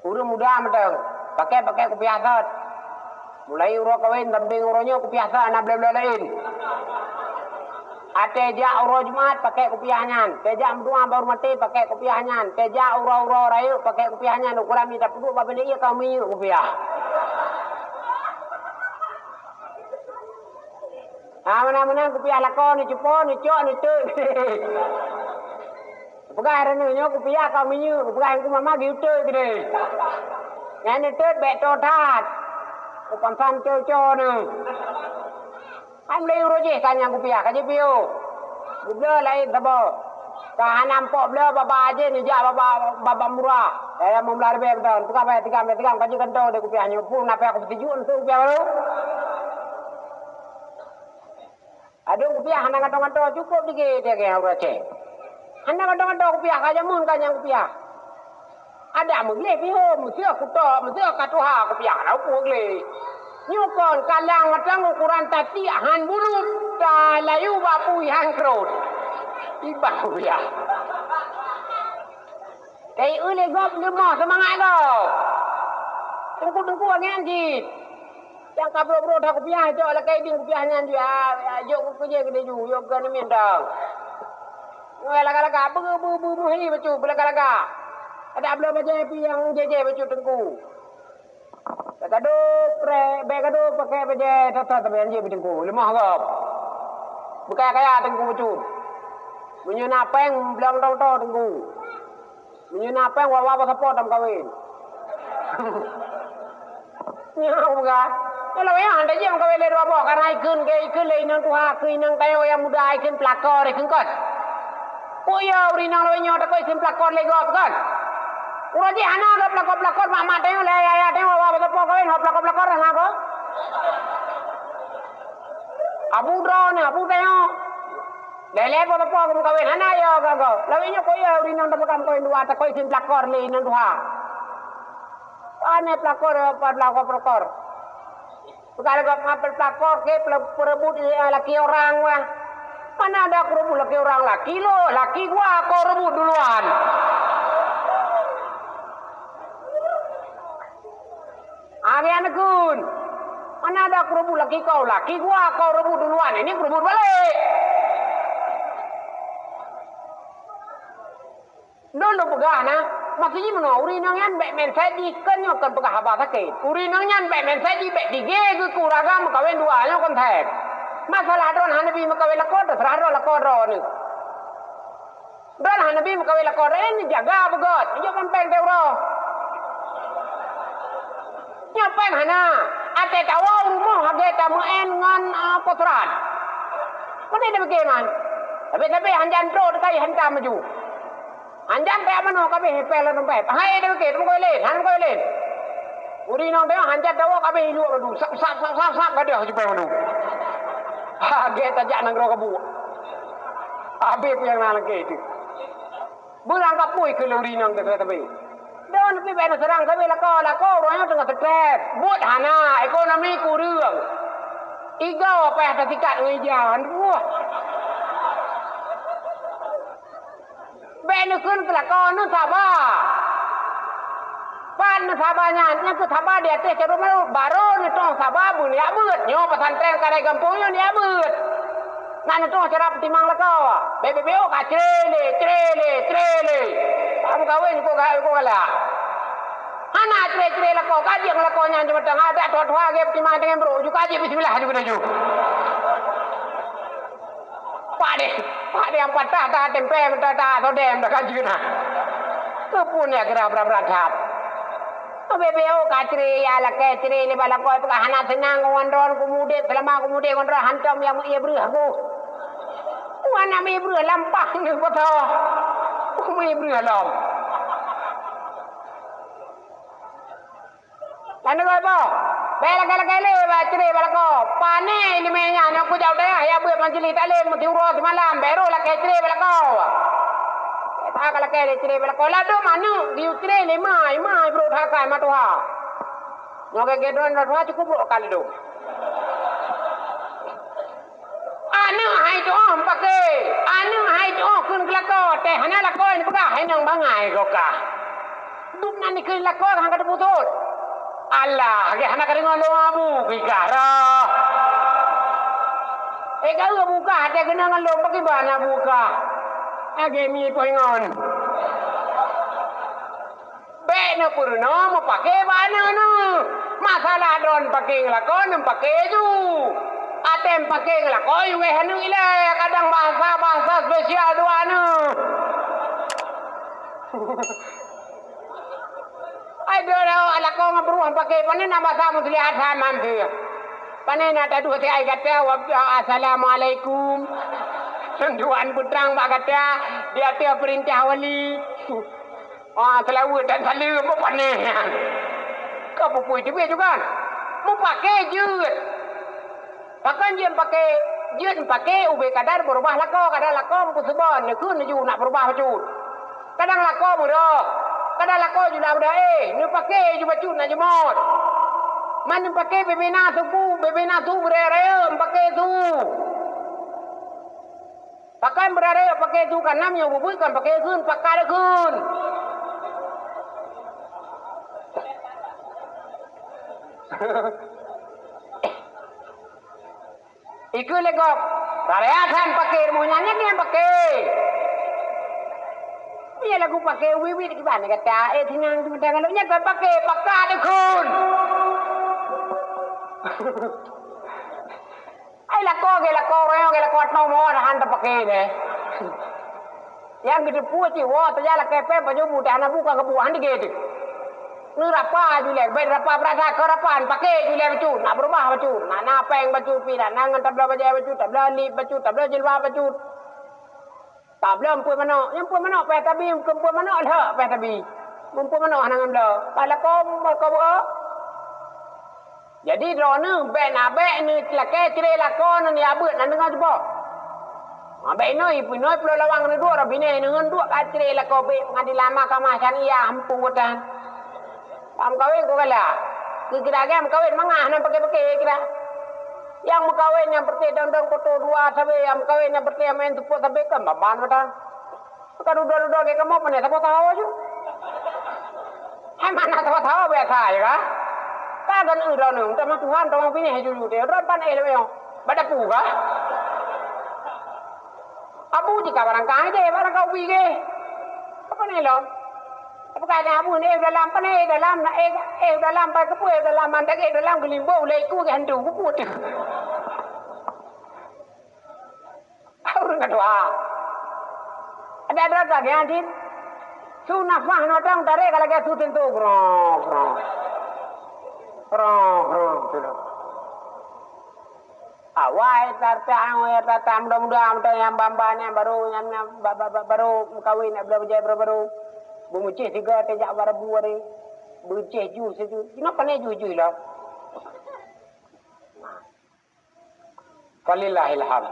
Ureueng muda mantong, pakai-pakai kupiah sot. Mulai uroe kawen sampéng uroe nyoe kupiah sot, hana bloe-bloe laén. Watèe jak uroe Jumat pakai kupiah nyan, watèe jak meudoa bak ureueng maté pakai kupiah nyan, watèe jak uroe-uroe rayeuk pakai kupiah nyan, ukoran mita peuduek bak binéh ié ka minyeuk kupiah. Ha, meunan-meunan kupiah lakoe neucupo, neucok, neuteuk. Peugah droeneuh nyoe kupiah ka minyeuk, peugah Teungku Mama geuteuk keudeh. Nyan neuteuk bèk toe that. Kupansan co-co neuh. Kan lé uroe jih ka nyang kupiah, ka jipiôh. Geubloe laén saboh. Ka hana mpok bloe baba jih neujak baba, baba murah. Kaya meumeulah ribèe beutôi. Peugah bèk tigam, bèk tigam, ka jikantô deh kupiah nyoe. Pun na payah kupeusijuek eunteuk kupiah baru. Adong kupiah hana gadoh-gadoh, cukôp digé-digé ureueng Aceh. Hana gadoh-gadoh kupiah, ka jameun ka nyang kupiah. Adak meugleh pih ho, meuseuh kutok, meuseuh ka tuha kupiah, hana peue gleh. Nyoe kon kalang mantong ukuran tatiek han bulut, talayu bak pui han krot. Ibang kupiah. Kai eu lé gob leumoh seumangat gob. Teungku-teungku angén cit. Nyang ka brok-brok that kupiah, cok lakèe ding kupiah nyan jih, ah, ah, jok keu keujeueng keudeh ju, jok keu aneuk miet dong. Ngon lagak-lagak, beu, beu, beu, beu, hi bacut, beulagak-lagak. Adak bloe bajèe pih nyang jèe-jèe bacut teungku. Bèk gadoh prèk, bèk gadoh pakèk bajèe that-that, tapi anjeuet bak teungku, leumoh gob. Beukaya-kaya teungku bacut. Meunyoe na pèng, blang dong to teungku. Meunyoe na pèng, wawa pasapo tameukawen. Nyoe peugah. Nyoe lawét nyan, dak jeuet meukawen lé dua boh, karena ikheun, ikheun lé inong tuha, keu inong tanyoe nyang muda, ikheun peulakor, ikheun kon. Peue yo ureueng inong lawét nyoe takot ikheun peulakor lé gob kon. Uroe jih hana gob peulakor-peulakor, mak-mak tanyoe, lé ayah-ayah tanyoe, wawa pasapo kawen, ho peulakor-peulakor hana gob. Abu droeneuh, abu tanyoe. Lé-lé po-po geumeukawen hana yo gob-gob. Lawét nyoe ko yo ureueng inong tapeugah meukawen dua, takot ikheun peulakor lé inong tuha. Pane peulakor, peulakor, peulakor. Peugah lé gob ngon peulakor ke peule-, peureubut, eh, laki orang wah. Mana ada peureubut laki orang, laki lo, laki gua kau reubut duluan. Akhé aneukun, mana ada peureubut laki kau, laki gua kau reubut duluan, ini peureubut balek. Lôn lôn peugah na, maksud jih meunoe, ureueng inong nyan bèk mindset jih, kon nyoe kon peugah haba sakét. Ureueng inong nyan bèk mindset jih, bèk digé geuh keu ureueng agam meukawen dua nyoe kon that. Masalah droeneuh hana bi meukawen lakoe, teuseurah droeneuh lakoe droeneuh. Droeneuh hana bi meukawen lakoe, droeneuh neujaga beugöt, neujok péng-péng teuh uroe. Nyoe péng hana, até tawoe u rumoh lagèe tameu'en ngon, ah, po surat. Pane tapike man? Tapi-tapi hanjan trok teukai hantam laju. Hanjan pèk manoe kabeh pèk lam dompet. Hai tapike, teumeukawen lé, han meukawen lé. Ureueng inong teuh hanjan tawoe kabeh iluek madu. Sap, sap, sap, sap, sap, gadoh jipèng madu. Ha, gèt tajak nanggroe kabuek. Abéh peue nyang na lagèe teuh. Beurangkapui keu lôn rinong teuka teubé. Don pih bèk neuseurang sabe lakoe, lakoe uroe nyoe teungoh stres. Buet hana, ekonomi kureueng. Igoe payah tasikat ngon ija, aduh. Bèk neukheun keu lakoe, neusaba. Saba nyan, nyan keuh saba di ateueh carông barô, barô neutueng saba beuneuk beuet. Nyoe pesantren kadai gampông nyoe neuk beuet. Nak neutueng cara peutimang lakoe. Bèk-bèk ka cre lé, cre lé, cre lé. Ka meukawen, kok ga-, kok galak. Hana cre-cre lakoe, ka jeuet lakoe nyan cuma teuh, ada tuha-tuha lagèe peutimang teungoh brôk, ju ka jeuet bismillah ju keunoe ju. Padé, padé nyang patah ta tempé, ta, ta sodem, ta kajeuet na. Keupeue nyan geura brat-brat that. Bèk-bèk ka cre, ya lakèe cre lé bak lakoe, peugah hana seunang ngon droen, kumudép, seulama kumudép ngon droen, hantom nyang meuié breuh ku. Ku hana meuié breuh, lampah neuh beutoh. Ku meuié breuh lom. Laneuk boh, bèk lakèe-lakèe lé bak cre bak lakoe. Pané ileumèe nyan, nyoe kujak u dayah, ya beuet majelis taklim, meusiuroe simalam, bèk rôh lakèe cre bak lakoe. Bèk that ka lakèe lé cre bak lakoe. Ladôm aneuk geuyue cre lé ma, ma brôk that ka, ma tuha. Nyoe gèt-gèt droen tuha cukup brôk ka ladôm. Aneuk hai tu'oh meupaké, aneuk hai tu'oh kheun keu lakoe, teuh hana lakoe neupeugah, hai nong bangai goh kah. Dum nan dikheun lakoe hana ka teuputôt. Alah, gèt hana ka deungö lôn abu, bigah roh. Eh, ka eu abu kah, teuh keunoe ngon lôn, pakriban abu kah. Lagèe mi poh ingon. Bèk neupeurunoe meupaké bak aneuk neuh. Masalah droen paké ngon lakoe, neupaké ju. Até paké ngon lakoe, yue hana ilèe, kadang bahasa-bahasa spesial dua neuh. Ai, dua lakoe ngon peurunoe paké, pane na bahasa muslihat sama teuh. Pane na taduek teuh ai gata, wa-, assalamualaikum. Sentuhan putrang bak gata, di ateueh peurintah wali. Ah, seulaweuet dan saleuem, apa pané nyan? Ka pupui teubiet juga. Meupaké jeuet. Pakon jeuet paké? Jeuet paké ubé kadar beurubah lakoe, kadar lakoe meupeusubon, neukheun ju nak beurubah bacut. Kadang lakoe meuroh, kadang lakoe ju nak beureueh, neupaké ju bacut nak jeumot. Man neupaké bebe na suku, bebe na su beuraya-raya, neupaké su. Pakon beuraya paké su ka nam nyang bubui kan paké kheun, pakat kheun. Ikeu lé gob, raya san paké rumoh nyan, nyan nyang paké. Iya lagu paké wiwit kiban gata, eh, sinang tu gata ngalok nyan kan paké, pakat kheun. Ai lakoe gé lakoe, royong gé lakoe, ateueh moe han tapaké nyan. Nyang geuteupeue cit woe tajak lakèe pèng pajoh bu, teuh hana bu ka geubu, han digé teuh. Neurapa ju lé, bèk rapa beurasa keu rapa, paké ju lé bacut, nak beurubah bacut, nak na pèng bacut pih, nak na ngon tabloe bajèe bacut, tabloe lip bacut, tabloe jilbab bacut. Tabloe meupeue manok, nyang peue manok payah tabi, meupeue manok lhok payah tabi. Meupeue manok hana ngon bloe. Pah lakoe, lakoe beuo. Jadi droeneuh bèk na bèk neulakèe cre lakoe neuh ya beuet na deungoe teuboh. Ma bèk inoe, ipeunoe pulo lawang neuduek, roh binéh neuh ngon duek ka cre lakoe bèk peungadilan mahkamah syariah meupeue tan. Bak meukawen keu galak. Keu kira-kira meukawen mangat hana paké-paké kira. Nyang meukawen nyang peureté dong-dong poto dua sabe, nyang meukawen nyang peureté main tupot sabe kan ban-ban mata. Ka dudoe-dudoe gét kamoe pane saboh taho ju. Hai mana saboh taho biasa je ka. Ka gan eu droeneuh, tamah Tuhan, tamah binéh ju ju teuh. Droe pan éh lé nyoe. Bak dapu ka. Abu jih ka barangkai deh, barangkai ubi geh. Apa ni lom? Apa kata abu ni, eh, dalam apa ni? Dalam nak, eh, eh, dalam apa ke pun, eh, dalam mandang, eh, dalam gelimbung, ulai ku ke hantu, ku pun. Ureueng ka tuha. Ada-ada ka geuh, Din. Su nafah nodong tarek ka lagèe su tintu. Grong, grong. Grong, grong, tu dah. Awai tarta, awai tarta, muda-muda, muda nyang bamba, nyang baru, nyang, nyang ba-, ba-, ba-, baru meukawen, nyang belum jadi baru-baru. Beumucih tiga, tejak baru bu hari. Beucih ju situ. Kenapa ni ju-ju lah? Falillahil hamd.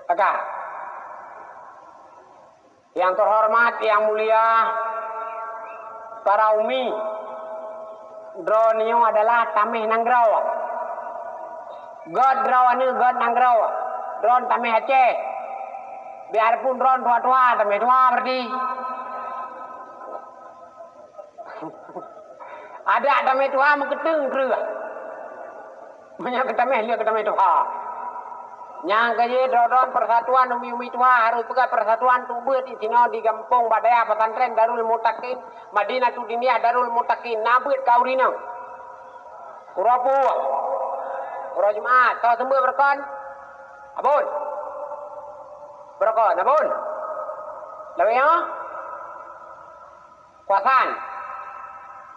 Maka, yang terhormat, yang mulia, para umi, droeneuh adalah tameh nanggroe. Göt droeneuh göt nanggroe. Droeneuh tameh Aceh. Biarpun droen tuha-tuha, tamé tuha berarti. Adak tamé tuha meukeuteueng kreueh. Meunyoe keutamé lé keutamé tuha. Nyang keujeuet droen-droen persatuan umi-umi tuha harus peugah persatuan tubeuet di sinoe di gampông bak dayah pesantren Darul Mutakin, Madinatul Diniyah Darul Mutakin, na beuet ka ureueng inong. Uroe peue? Uroe Jumat, soe seumeubeuet beureukan? Abon. Beureukan, Abon. Lawét nyoe? Kuasan.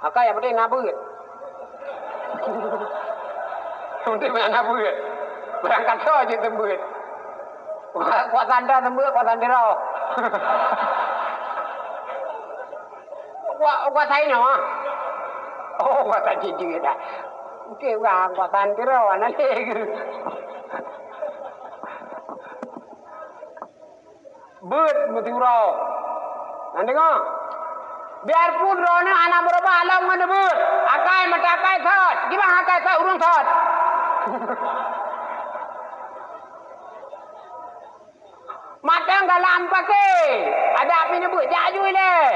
Maka nyang penting na beuet. Nyang penting na beuet. Barang kata je teubeuet. Kuasan dah teubeuet, kuasan diro. Kuasa inoe, ah. Oh, kuasa jijik dah. Mungkin orang kuasa antara, anak lagi. Beuet meuti uroe. Nyan deungoe. Biarpun droeneuh hana beurubah lom ngon beuet. Akai mata akai sot. Kiban akai sot, ureueng sot. Mantong galak meupaké, adak pih neubeuet jak aju ilée.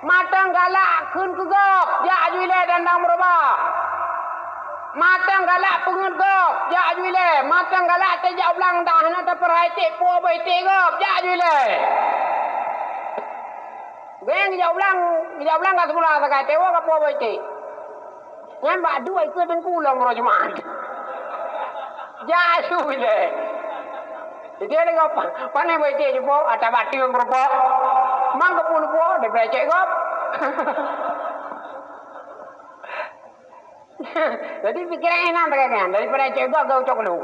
Mantong galak kheun keu gob, jak aju ilée dan dang beurubah. Mantong galak peungeut gob, jak aju ilée. Mantong galak teuh jak u blang dah hana tapeuhai cit peue bak iték gob, jak aju ilée. Geng jak u blang, jak u blang ka seumula sagai tewa ka peue bak iték. Nyan bak duek ikeue teungku lom uroe Jumat. Jak su ilée. Jadi ada ngapa? Pane bak iték jumpa, ata bateueng keurupok. Mang keupeue lupok, daripada cek gob. Jadi pikiran inan tagak nyan, daripada cek gob gau cok lu.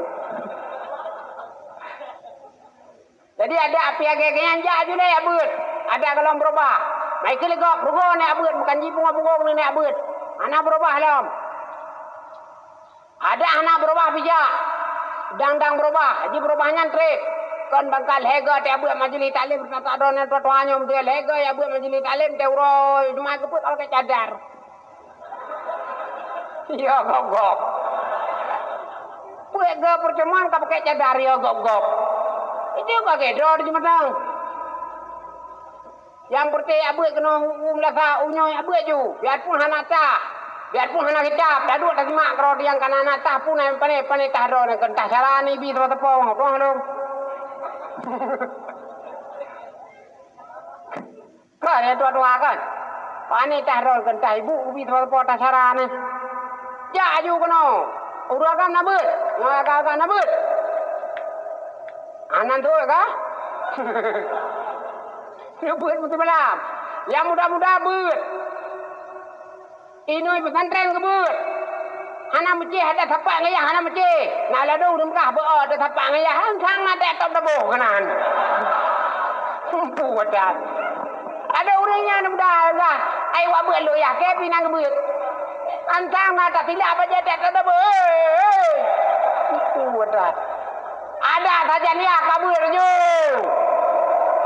Jadi adak pih lagée nyan jak aju lé jak beuet. Adak gohlom beurubah. Mai keu lé gob, rugoe nyan jak beuet, bukan jipungoe-pungoe nyan jak beuet. Hana beurubah lom. Adak hana beurubah pih jak. Dang-dang beurubah, ji beurubah nyan treb. Kon bangka lhée goe jak beuet majelis taklim, teuka droeneuh tuha-tuha nyoe meuteue lhée goe jak beuet majelis taklim, teuh uroe Jumat keupeue ka pakai cadar. Ya gob-gob. Peuet goe peuteumuan ka pakai cadar ya gob-gob. Itu bagi droe di mata. Nyang peureutée jak beuet keunoe u meulasa, u nyoe jak beuet ju. Biarpun hana tah, biarpun hana kitab, taduek tasimak keudroe nyang kana na tah pun nyang pane-pane tah droe nyan keu tah cara ni bi teupeu-teupeu, peue lom. Kon, ya tuha-tuha kon. Pane tah droe keu tah ibu ubi teupeu-teupeu tah cara nyan. Jak aju keunoe. Ureueng agam na beuet, ngon agam-agam na beuet. Anan tu ka? Beuet meusimalam. Nyang muda-muda beuet. Inong pesantren geubeuet. Hana meucéh, ada sapat ngayah hana meucéh. Na ladôm ureueng peugah beu, ada sapat ngayah, han sang na teuh top daboh keunan. Empu adat. Ada ureueng nyan muda gah, ai wak beuet lôn yah, kée pih nyan geubeuet. Antang na tasilap bajée teuh top daboh. Hei, hei. Empu adat. Ada sajan yah ka beuet ju.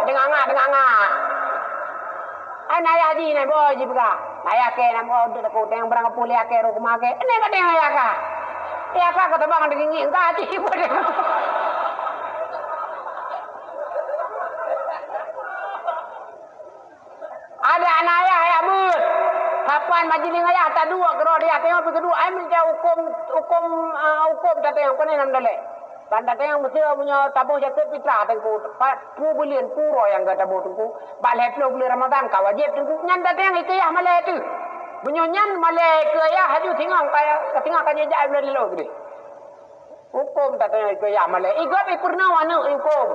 Deungangak, deungangak. Ai na yah jih nyan boh jipeugah. Na yah kée nyan boh untuk takot nyang barang kapeue lé yah kée roh keumah kée. Nyan ka teuh na yah kah. Yah kah ka teubang deungon ngieng ka hati pun. Ada na yah jak beuet. Kapan majelis ayah taduek keudroe di ateueh pih keuduek ai meucah huköm, huköm, ah, huköm tateueng kon nam dalek. Ban tateueng meuseu meunyoe taboh jakeuet fitrah teungku, pat peuet buleuen pura nyang ka taboh teungku. Bak lhée ploh buleuen Ramadhan ka wajéb teungku. Nyan tateueng ikeue yah malée teuh. Meunyoe nyan malée ikeue yah haju singoh ka, singoh ka jijak buleuen lilôt keudeh. Huköm tateueng ikeue yah malée. Igob ipeurunoe aneuëk huköm.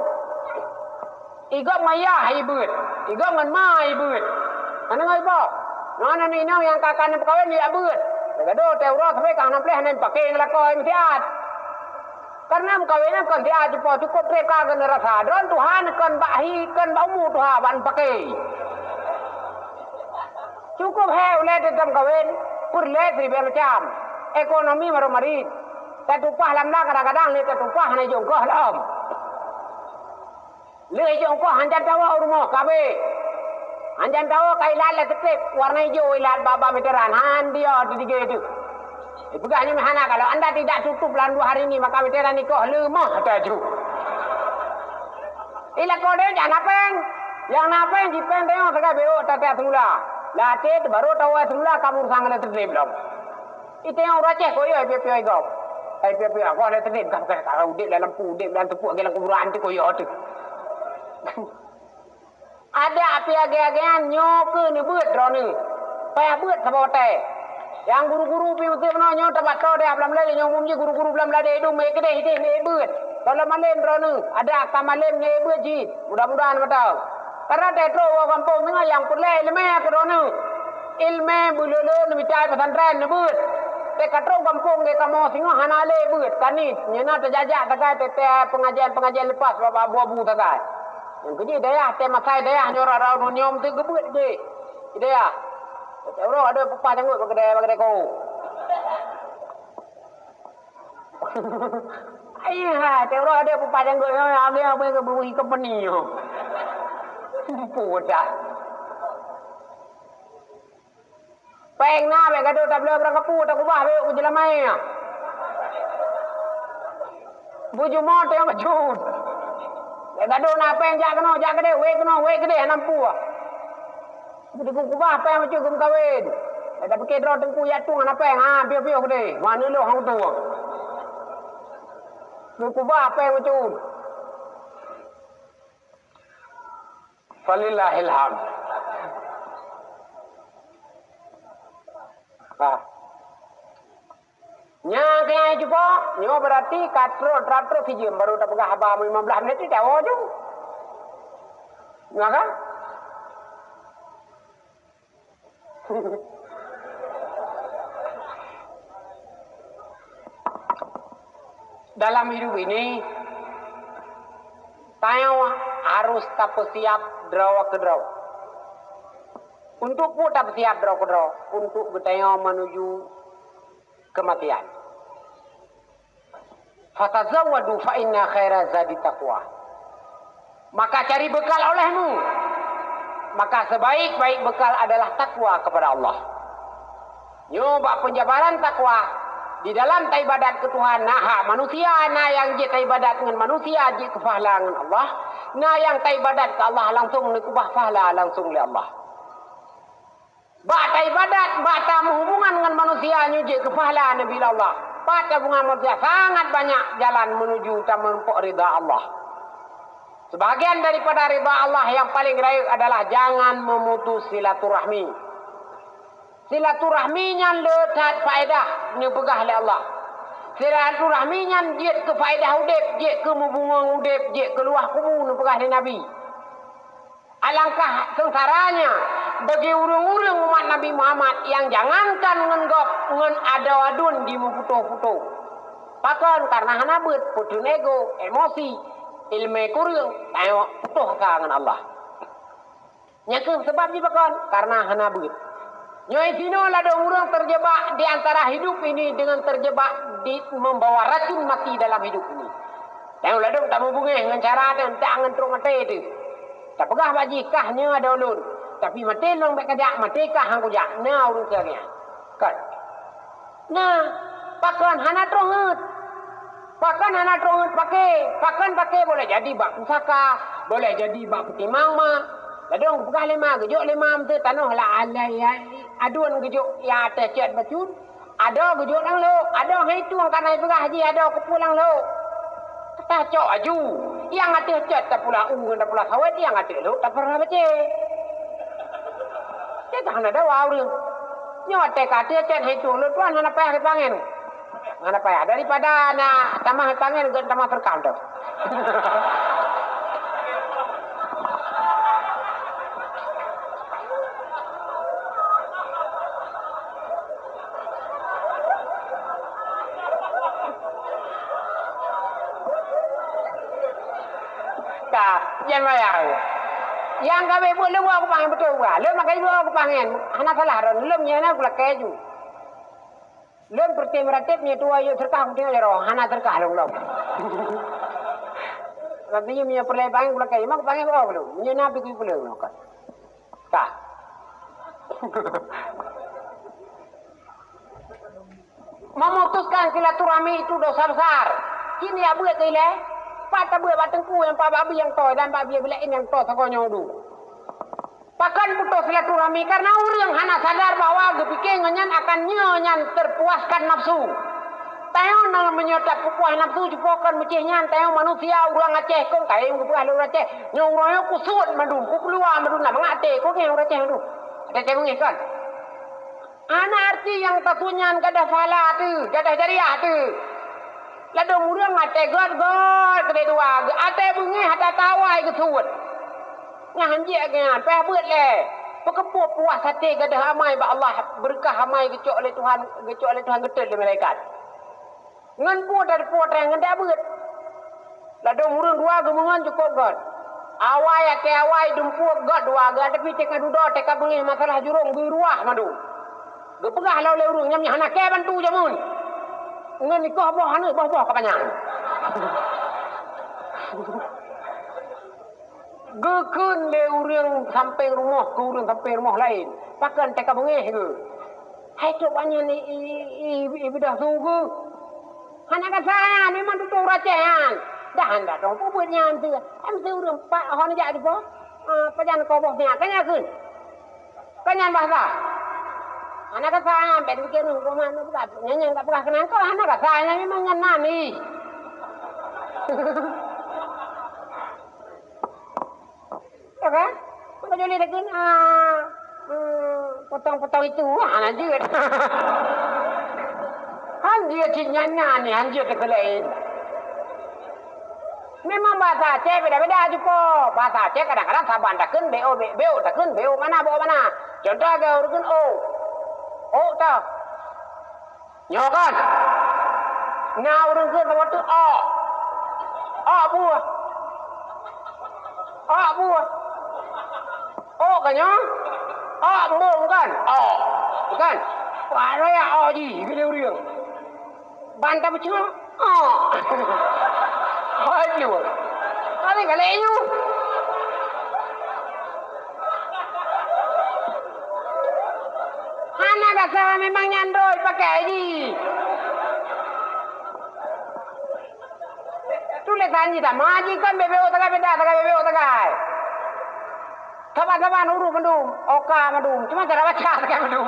Igob ngon yah ibeuet. Igob ngon ma ibeuet. Hana ngon iboh. Ngon aneuëk inong nyang ka, ka neupeukawen jak beuet. Gado teuh uroe sabe ka hana pleh hana paké ngon lakoe meusiat. Karena meukawen nyan kon siat cupo cukup treb ka keuneuk rasa. Droen tuha kon bak hi, kon bak umu tuha ban paké. Cukup he ulée teuh meukawen, peureulée siribée macam. Ekonomi marit-marit. Tatumpah lam-lam kadang-kadang lé tatumpah hana jongkoh lom. Lé jongkoh hanjan tawoe u rumoh kabe. Hanjan tawoe ka ilat lé teukleb warna ijo ilat bak-bak meteran han dia didige teuh. Ipeugah nyoe hana kalau anda tidak tutup dalam dua hari ini maka meteran ikoh leumoh taju. Ilakon deh jak na péng. Nyang na péng jipéng teuh sagai beuôk taté seumula. Lam até teuh barô tawoe seumula ka meurusan ngon lé teutreb lom. Iteunyong ureueng Aceh kok yo piôh-piôh gob. Ai piôh-piôh gob lé teutreb ka udép lam lampu, udép lam teupok lagèe lam kuburan teuh kok yo teuh. Adak pih agée-agée nyan nyoe keuh neubeuet droeneuh. Payah beuet saboh watée. Nyang guru-guru pih meuteumeunoe nyoe tabato deh lam lé nyoe umum jih guru-guru lam ladé idong mé keudeh ideh mé beuet. Kalau malém droeneuh, adak ka malém mé beuet jih. Mudah-mudahan mantong. Karena teuh trok u gampông singoh nyang peureulée ileumé keu droeneuh. Ileumé beulolo neumita pesantren neubeuet. Teuh ka trok gampông gé kamoe singoh hana lé beuet. Kanit, nyoe na teujak-jak sagai teuh-teuh pengajian-pengajian lepas bak abu-abu sagai. Nyang keujih dayah teuh masai dayah nyoe rara ureueng nyoe meuteuk geubeuet deh. Dayah. Teuh uroe ada peupah janggut bak keudè, bak keudè ko. Ayah, teuh uroe ada peupah janggut nyoe, ada apa ke bui company nyoe. Pudah. Péng na bék gadôh tabloe barang kapu, takubah bék keu jeulamai. Bujumoe teuh bacut. Bék gadôh na péng jak keunoe, jak keudeh, wék keunoe, wék keudeh, hana mampu. Beudikubah péng bacut geumeukawen. Bék tapike droe teungku jak tueng hana péng, ha, piôh-piôh keudeh. Mana lôn hang tueng. Beudikubah péng bacut. Falillahil hamd. Bah. Nyang keuhai cuba, nyoe berarti ka trok, trok, trok sijeuem baru tapeugah haba lima belas menit nyoe tawoe ju. Nyoe kan? Dalam hidup ini, tanyoe harus tapeusiap droe keudroe. Untuk peue tapeusiap droe keudroe? Untuk geutanyoe menuju kematian. "Fatazawwadu fa inna khaira zadi taqwa." Maka cari bekal olehmu. Maka sebaik-baik bekal adalah takwa kepada Allah. Nyoe bak penjabaran takwa, di dalam taibadat keu Tuhan, na hak manusia, na nyang jeuet taibadat ngon manusia jeuet keu pahala ngon Allah, na nyang taibadat keu Allah langsung neukeubah pahala langsung lé Allah. Bak taibadat, bak tameuhubungan ngon manusia nyoe jeuet keu pahala neubi lé Allah. Pat tabunga manusia sangat banyak jalan menuju tameurumpok ridha Allah. Sebahagian daripada ridha Allah nyang paleng rayeuk adalah jangan memutus silaturahmi. Silaturahmi nyan le that faedah neupeugah lé Allah. Silaturahmi nyan jeuet keu faedah udeb, jeuet keu meubungong udeb, jeuet keu luwah kubu neupeugah lé Nabi. Alangkah seungsaranya bagi ureuëng-ureuëng umat Nabi Muhammad nyang jangankan ngon gob, ngon adoe aduen jimeuputoh-putoh. Pakon? Karena hana beuet, peuteun ego, emosi, ileumé kureueng, tanyoe putoh asa ngon Allah. Nyang kheueh sabab jih pakon? Karena hana beuet. Nyoe sinoe ladôm ureuëng terjebak di antara hidup ini dengan terjebak di membawa racun mati dalam hidup ini. Nyang ladôm tameubungéh ngon cara teuh, ngon trok maté teuh. Tapeugah bak jih, "Kah nyoe adoe lôn, tapi maté lôn bék kajak, maté kah han kujak." Na ureuëng keu nyan. Kan? Nah, pakon hana troh ngeuet? Pakon hana troh ngeuet paké? Pakon paké boleh jadi bak pusaka, boleh jadi bak peutimang ma. Ladôm geupeugah lé ma, geujok lé ma meuteuk tanoh la alai aduen geujok ya ateueh cot bacut. Adoe geujok lam lhok, adoe hai tueng kana peugah jih adoe keupeue lam lhok. Tacok aju, nyang ateueh cot tapula u ngon tapula sawét, nyang ateueh lhok tapula bacé. Teuka hana dawa ureuëng. Nyoe watée ka ateueh cot hai tueng lôn tuan hana payah geupangen. Hana payah, daripada na tamah geupangen, geutanyoe tamah teureukam tu. Ka, jan bayang. Nyang ka bék buet lôn buat kupangen beutôi buah. Lôn makai buat kupangen. Hana salah ron. Lôn nyan na kulakée ju. Lôn peureté meuratéb nyoe tuwoe yue seureukah kuteungoh jaroe. Hana seureukah lôn lom. Tapi nyoe meunyoe peureulée pangen kulakée. Mak pangen oh lôn. Nyoe na pih kupeuleueng lôn kan. Ka. Memutuskan silaturahmi itu dosa besar. Cit ya buet keu ilée. Pat tabeuet bak teungku nyang pat bak abi nyang toe dan bak abi laén nyang toe sagoe nyoe du. Pakon putôh silaturahmi? Karena ureuëng hana sadar bahwa geupike ngon nyan akan nyoe nyan terpuaskan nafsu. Tanyoe na meunyoe tapupuas nafsu cupo kon meucih nyan, tanyoe manusia ureuëng Aceh kon kayém geupeugah lé ureuëng Aceh. Nyoe uroe nyoe kusuet mandum, kukeuluwa mandum na mangat até, kok nyan ureuëng Aceh mandum. Até beungéh kon. Hana arti nyang tasuet nyan gadoh pahala teuh, gadoh jariah teuh. Ladôm ureuëng até gét-gét keudeh dua, até beungéh ata tawai geusuet. Nyan hanjeuet geuh nyan, payah beuet lé. Peukeupeue puas até gadoh amai bak Allah, beureukat amai geucok lé Tuhan, geucok lé Tuhan geutot lé malaikat. Ngon peue tapuas ngon dak beuet. Ladôm ureuëng dua geumeungon cukôp gét. Awai até awai dumpeue gét dua gét, tapi teuka dudoe teuka beungéh masalah jurông geuruwah mandum. Geupeugah lom lé ureuëng nyan hana kée bantu jameun. Ngon ikoh boh aneuk boh-boh ka panyang. Geukheun lé ureuëng sampéng rumoh keu ureuëng sampéng rumoh laén, pakon teuka beungéh geuh. Hai trok banyan i, i, i, i, i beudoh su geuh. Hana kasa nyan, memang tutoe ureuëng Aceh nyan. Dah hana dong peubuet nyan tu. Em si ureuëng pat hon jak dipo. Ah, pajan koboh nyan kan nyan kheun. Kan nyan bahasa. Hana kasa nyan, bèk dipikir nyoe koma nyoe bukan. Nyan nyan tak peugah keunan kau hana kasa nyan memang nyan nani. Ya kan? Maka jolih lagi, ah, hmm, potong-potong itu, wah, lanjut. Hanjeuet cit nyan-nyan ni, hanjeuet teukeulaén. Memang bahasa Aceh beda-beda juko. Bahasa Aceh kadang-kadang saban takheun B O, B O takheun B O mana, B O mana. Contoh lagèe ureueng kheun O. O tah. Nyoe kan? Na ureueng kheun saboh teuk, ok. Ok buah. Ok buah. Ok ka nyoe? Ok embong kan? Ok. Kan? Wah, raya ok jih, keu ureueng. Ban tapeucuma. Ok. Hai lu. Kali-kali nyoe. Hana gata memang nyan doi pakai jih. Tulisan jih sama jih kan B B O tagai beda, tagai B B O tagai. Saban-saban huruf mandum, oka mandum. Cuma cara baca tagai mandum.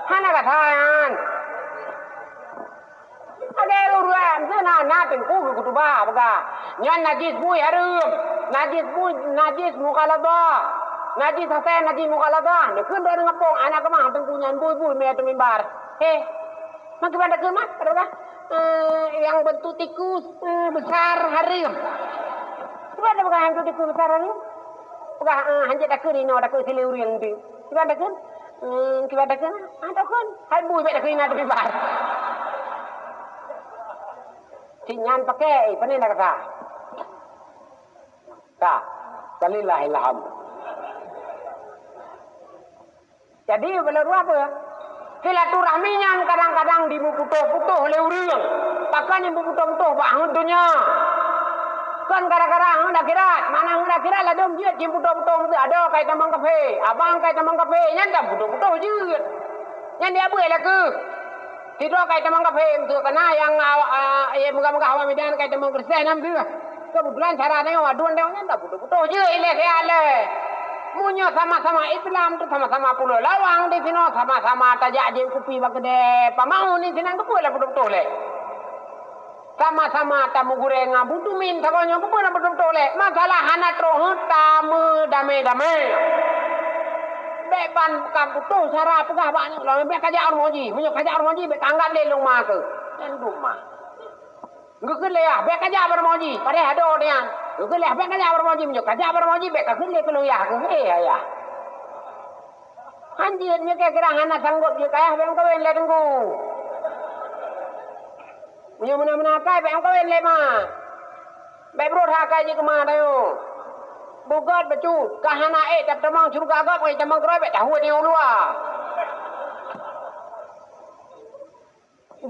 Hana gata nyan. Ada ureueng tu na, na teungku geukhutubah peugah, nyan najis bui hareuem, najis bui, najis mukhaladhah, najis hasé, najis mukhaladhah. Neukheun droe ngon pong, aneuk keumah teungku nyan bui-bui mé ateueh mimbar. He, meukiban takheun mah, peugah, eh, yang bentuk tikus, eh, besar hareuem. Kiban tapeugah yang bentuk tikus besar hareuem? Peugah, eh, hanjeuet takheun inoe, takheun silée ureueng tu. Kiban takheun? Hmm, kiban takheun? Ah, takheun. Hai bui bèk takheun inoe ateueh mimbar. Cit nyan pakai, eh, pane dah kata. Ka. Walillahil hamd. Jadi, bala dua apa? Silaturahmi nyan kadang-kadang dimeuputôh-putôh lé ureueng. Pakon jimeuputôh-putôh bak heuet donya. Kon gara-gara heuet akhirat. Mana heuet akhirat ladôm jeuet jimeuputôh-putôh meusti adoe kai tamong kafé. Abang kai tamong kafé. Nyan dak putôh-putôh jeuet. Nyan dia buet lah keuh. Sidroe kai tamong kafé, beutôi kana nyang awak, a, nyang meugah-meugah awak Medan kai tamong Kristen nyan beutôi. Keubeutulan cara tanyoe, aduen tanyoe nyan dak putôh-putôh jeuet ilée siat lé. Meunyoe sama-sama Islam tu sama-sama pulo lawang di sinoe, sama-sama tajak jieb kupi bak keudè Pak Maun di sinan, keupeue lah putôh-putôh lé. Sama-sama tameugurée ngon Abu Tumin sagoe nyoe, keupeue na beutôi-beutôi lé? Masalah hana troh, tameudamé-damé. Bèk ban ka putôh cara peugah bak nyoe lom, bèk kajak rumoh jih. Meunyoe kajak rumoh jih, bèk ka anggab lé lôn ma keuh. Nyan dum ma. Geukheun lé yah, bèk kajak bak rumoh jih. Padahai adoe nyan. Geukheun lé yah, bèk kajak bak rumoh jih. Meunyoe kajak bak rumoh jih, bèk kakheun lé keu lôn yah keuh. Eh, ayah. Hanjeuet nyoe kira-kira hana sanggop jeuet keu yah, bèk meukawen lé teungku. Meunyoe meunan-meunan akai, bèk meukawen lé ma. Bèk brôk that akai jih keu ma tanyoe. Beugöt bacut, ka hana ék tapeutamong syeuruga gob ngon tamong keudroe, bèk tahuet nyoe u luwa.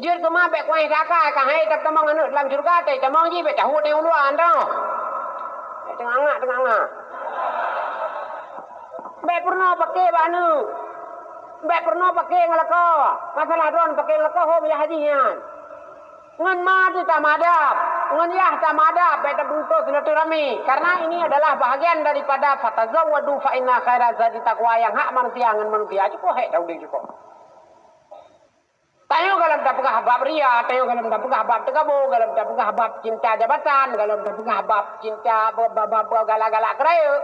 Jeuet keu ma bèk kuéh that akai, ka hana ék tapeutamong aneuk lam syeuruga, tai tamong jih bèk tahuet nyoe u luwa, nyan. Bèk teungangak-teungangak. Bèk peurunoe paké bak aneuk. Bèk peurunoe paké ngon lakoe. Masalah droeneuh paké ngon lakoe, ho miyah jih nyan. Ngon ma teuh tamadab, ngon yah tamadab, bèk tabeurutoh silaturahmi. Karena ini adalah bahagian daripada fatazawwadu fa inna khaira zadi taqwa, nyang hak manusia ngon manusia cukup, hék dah udeb cukup. Tanyoe golom tapeugah bab ria, tanyoe golom tapeugah bab teugabo, golom tapeugah bab cinta jabatan, golom tapeugah bab cinta ba-, ba-, ba-, ba-, galak-galak keurayeuk.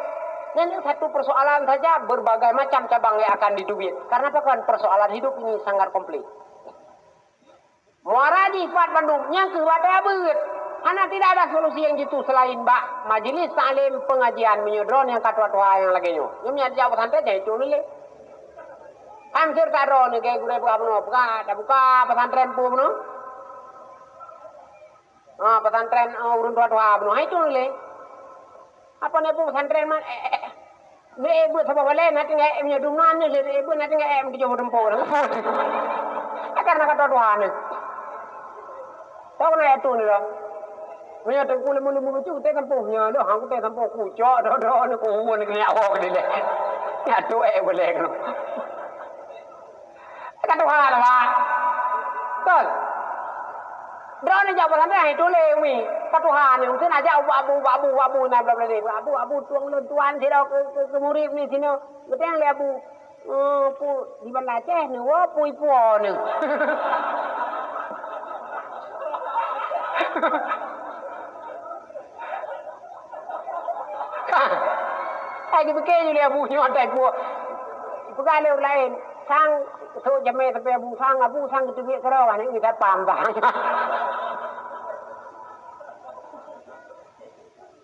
Nyan satu persoalan saja, berbagai macam cabang yang akan ditubiet. Karena apa kan, persoalan hidup ini sangat kompleks. Muara jih pat bandum, nyang keuh watèe abeuet. Hana, tidak ada solusi yang jitu selain bak majelis taklim pengajian meunyoe droeneuh nyang ka tuha-tuha nyang lagèe nyoe. Nyoe meunyo jak pesantren, nyan itu lé. Kan sir ka droeneuh, gurèe peugah bunoe, peugah, tabuka pesantren peue bunoe? Ha, pesantren, eh, ureueng tuha-tuha bunoe, ha, itu lé. Apa neupeu pesantren man, eh, eh, eh. Neuék beuet saboh balèe, na tinggai ék meunyoe dum nan lé, neuék beuet na tinggai ék meunyoe tujoh teumpo. Akan na ka tuha-tuha nyoe. Tahu keuneuk atu nyoe dah. Meunyoe teungku leumu-leumu bacut, kutèe gampông nyoe dah, hang kutèe gampông kucok, doh-doh nyoe kuhue nyoe keuneuk awak dilèe. Atu ék balèe nyoe. Ka tuha dah, Bang. Betul. Droeneuh jak pesantren, hai tuléh umi. Ka tuha nyoe, mungkin ajak ubak abu, ubak abu, ubak abu, na bla bla deh. Abu, abu, tuan lôn tuan sidroe keu, keu, keu murit ni sinoe. Geutanyong lé abu, "Eh, pu, di Banda Aceh ni, wo, pu ipo ni?" Hai, dipike ju lé abu nyoe atai puak. Peugah lé ureueng laén, "Sang, sôk jamé sampoe abu sang, abu sang geuteubiet keudroe, aneuk nyoe that paham bang."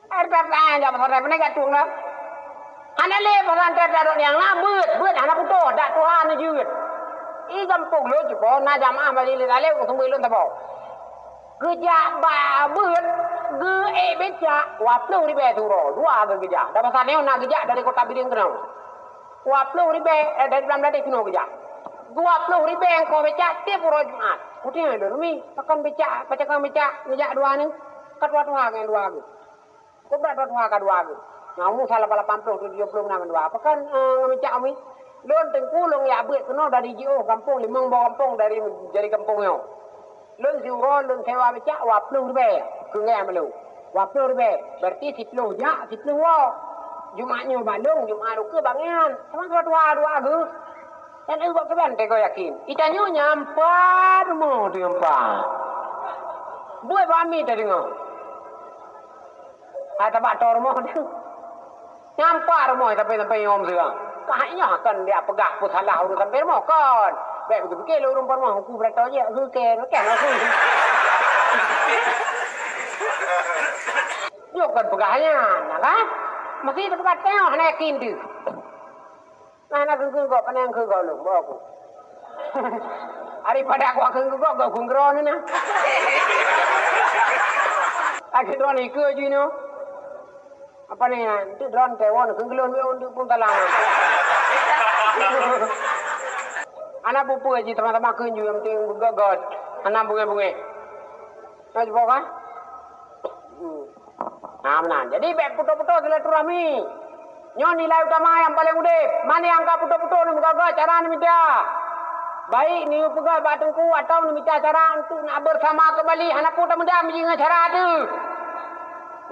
Hai, that laén jak pesantren, pane gak tueng dah. Hana lé pesantren, dak rot nyang na beuet, beuet hana putôh, dak tuha neujeuet. I gampông lôn cupo na jamaah majelis taklim, keu sumbeue lôn saboh. Geujak bak beuet, geuék becak, dua ploh ribèe siuroe, dua geuh geujak. Dan masa nyoe na geujak dari Kota Bideng keunoe. Dua ploh ribèe, eh, dari Blang Bladeh keunoe geujak. Dua ploh ribèe engkoh becak tiep uroe Jumat. Kutéh lôn, "Umi, pakon becak, pacakang becak, geujak dua ni? Ka tuha-tuha ngon dua geuh." Kobra dua tuha ka dua geuh. Ngon umu salah lapan ploh, tujoh ploh meunan dua. Pakon, eh, ngon micak umi? Lôn teungku lôn jak beuet keunoe dari jiôh gampông, limong boh gampông dari, dari gampông nyoe. Lôn siuroe lôn sewa micak dua ploh ribèe. Keu nyan lôn. Dua ploh ribèe. Berarti siploh jak, siploh woe. Jumat nyoe bak lôn, Jumat ukeue bak nyan. Sama dua tuha dua geuh. Dan eu bak keuban teuka yakin. Itanyoe nyampa rumoh tu nyampa. Buet bak mi tadeungoe. Hai tabak tô rumoh tu. Nyampa rumoh sampai-sampai nyom sira. Kah nyoe kan dia peugah pun salah ureueng sampai rumoh kon. Bèk beutôi lé ureueng peurumoh ku beurata je, ku ke, ke aku. Nyoe kan peugah nyan, nah kan? Mesti dipeugah tengok hana yakin tu. Nah, na keu-keu gob, pane keu gob lom, bawa aku. Daripada aku keu-keu gob, gob keu-keu ni nah. Ada dua ni ke je ni. Apa ni? Itu drone tewon, keu-keu lom, untuk pun talang. Anak pupu je sama-sama keu je, yang penting begot-got. Anak bunga-bunga. Nah, cuba kan? Hmm. Nah, meunan. Jadi, bèk putôh-putôh silaturahmi. Nyoe nilai utama nyang paleng udeb. Man nyang ka putôh-putôh, neumeugaga cara neumita. Baik neuyue peugah bak teungku atawa neumita cara untuk nak bersama kembali. Hana peue tameudam jih ngon cara teuh.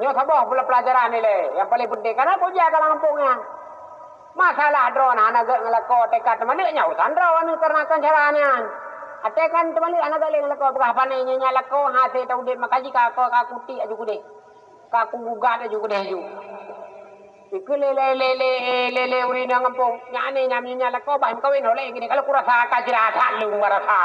Nyoe saboh pula pelajaran ilèe nyang paleng penting. Karena peue jih ka lam gampông nyan. Masalah droeneuh hana gèt ngon lakoe, teuka teumaleuek nyan urusan droeneuh, karena kan cara nyan. Até kan teumaleuek hana gèt lé ngon lakoe, peugah pane nyan, nyan lakoe hase taudeb, maka jih ka, ka, ka kutik aju keudeh. Ka kugugat aju keudeh aju. Ikeu lé, lé, lé, lé, lé, lé ureueng inong gampông. Nyan ni, nyan, nyan lakoe bah meukawen, oleh gini, kalau kurasa ka jrat that lôn marasa.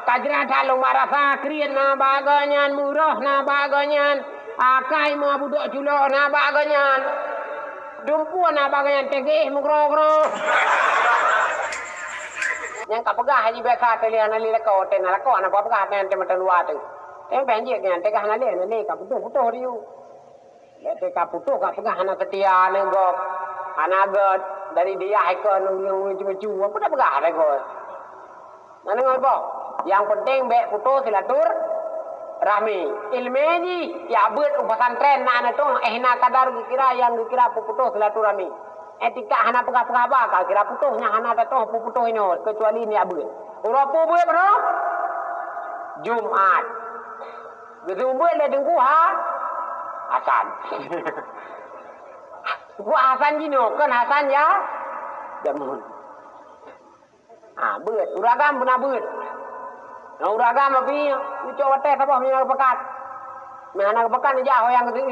Ka jrat that lôn marasa, kriet na bak gobnyan, meuroh na bak gobnyan. Akai meu budok culok na bak gobnyan. Dumpeue na bak gobnyan, teuh geuéh meugroe-groe. Nyang ka peugah haji biasa teuh lé hana lé lakoe, teuh na lakoe hana peugah, teuh mata luwa teuh. Teuh bèk jeuet nyan, teuh hana lé, hana lé, ka putôh-putôh riyu. Lé teuh ka putôh, ka peugah hana seutia ngon gob. Hana gèt, dari diah ikon ureueng-ureueng cucu-cucu, apa dak peugah lé gob. Na deungoe boh, nyang penting bèk putôh silaturahmi. Ileumèe jih, jak beuet u pesantren na, na tueng, eh, na kadar geukira nyang geukira putôh silaturahmi. Eh, tikak hana peugah-peugah haba, ka kira putôh, nyang hana tatueng putôh inoe, keucuali neujak beuet. Uroe peue beuet, bro? Jumat. Geuseumeubeuet lé Teungku Ha-, Hasan. Teungku Hasan jinoe, kon Hasan ya-, Jamun. Ha, beuet. Ureueng agam beuna beuet. Nah, ureueng agam api, ucok watèe saboh meunyoe pakat. Nah, hana pakat, jak ho nyang keu-,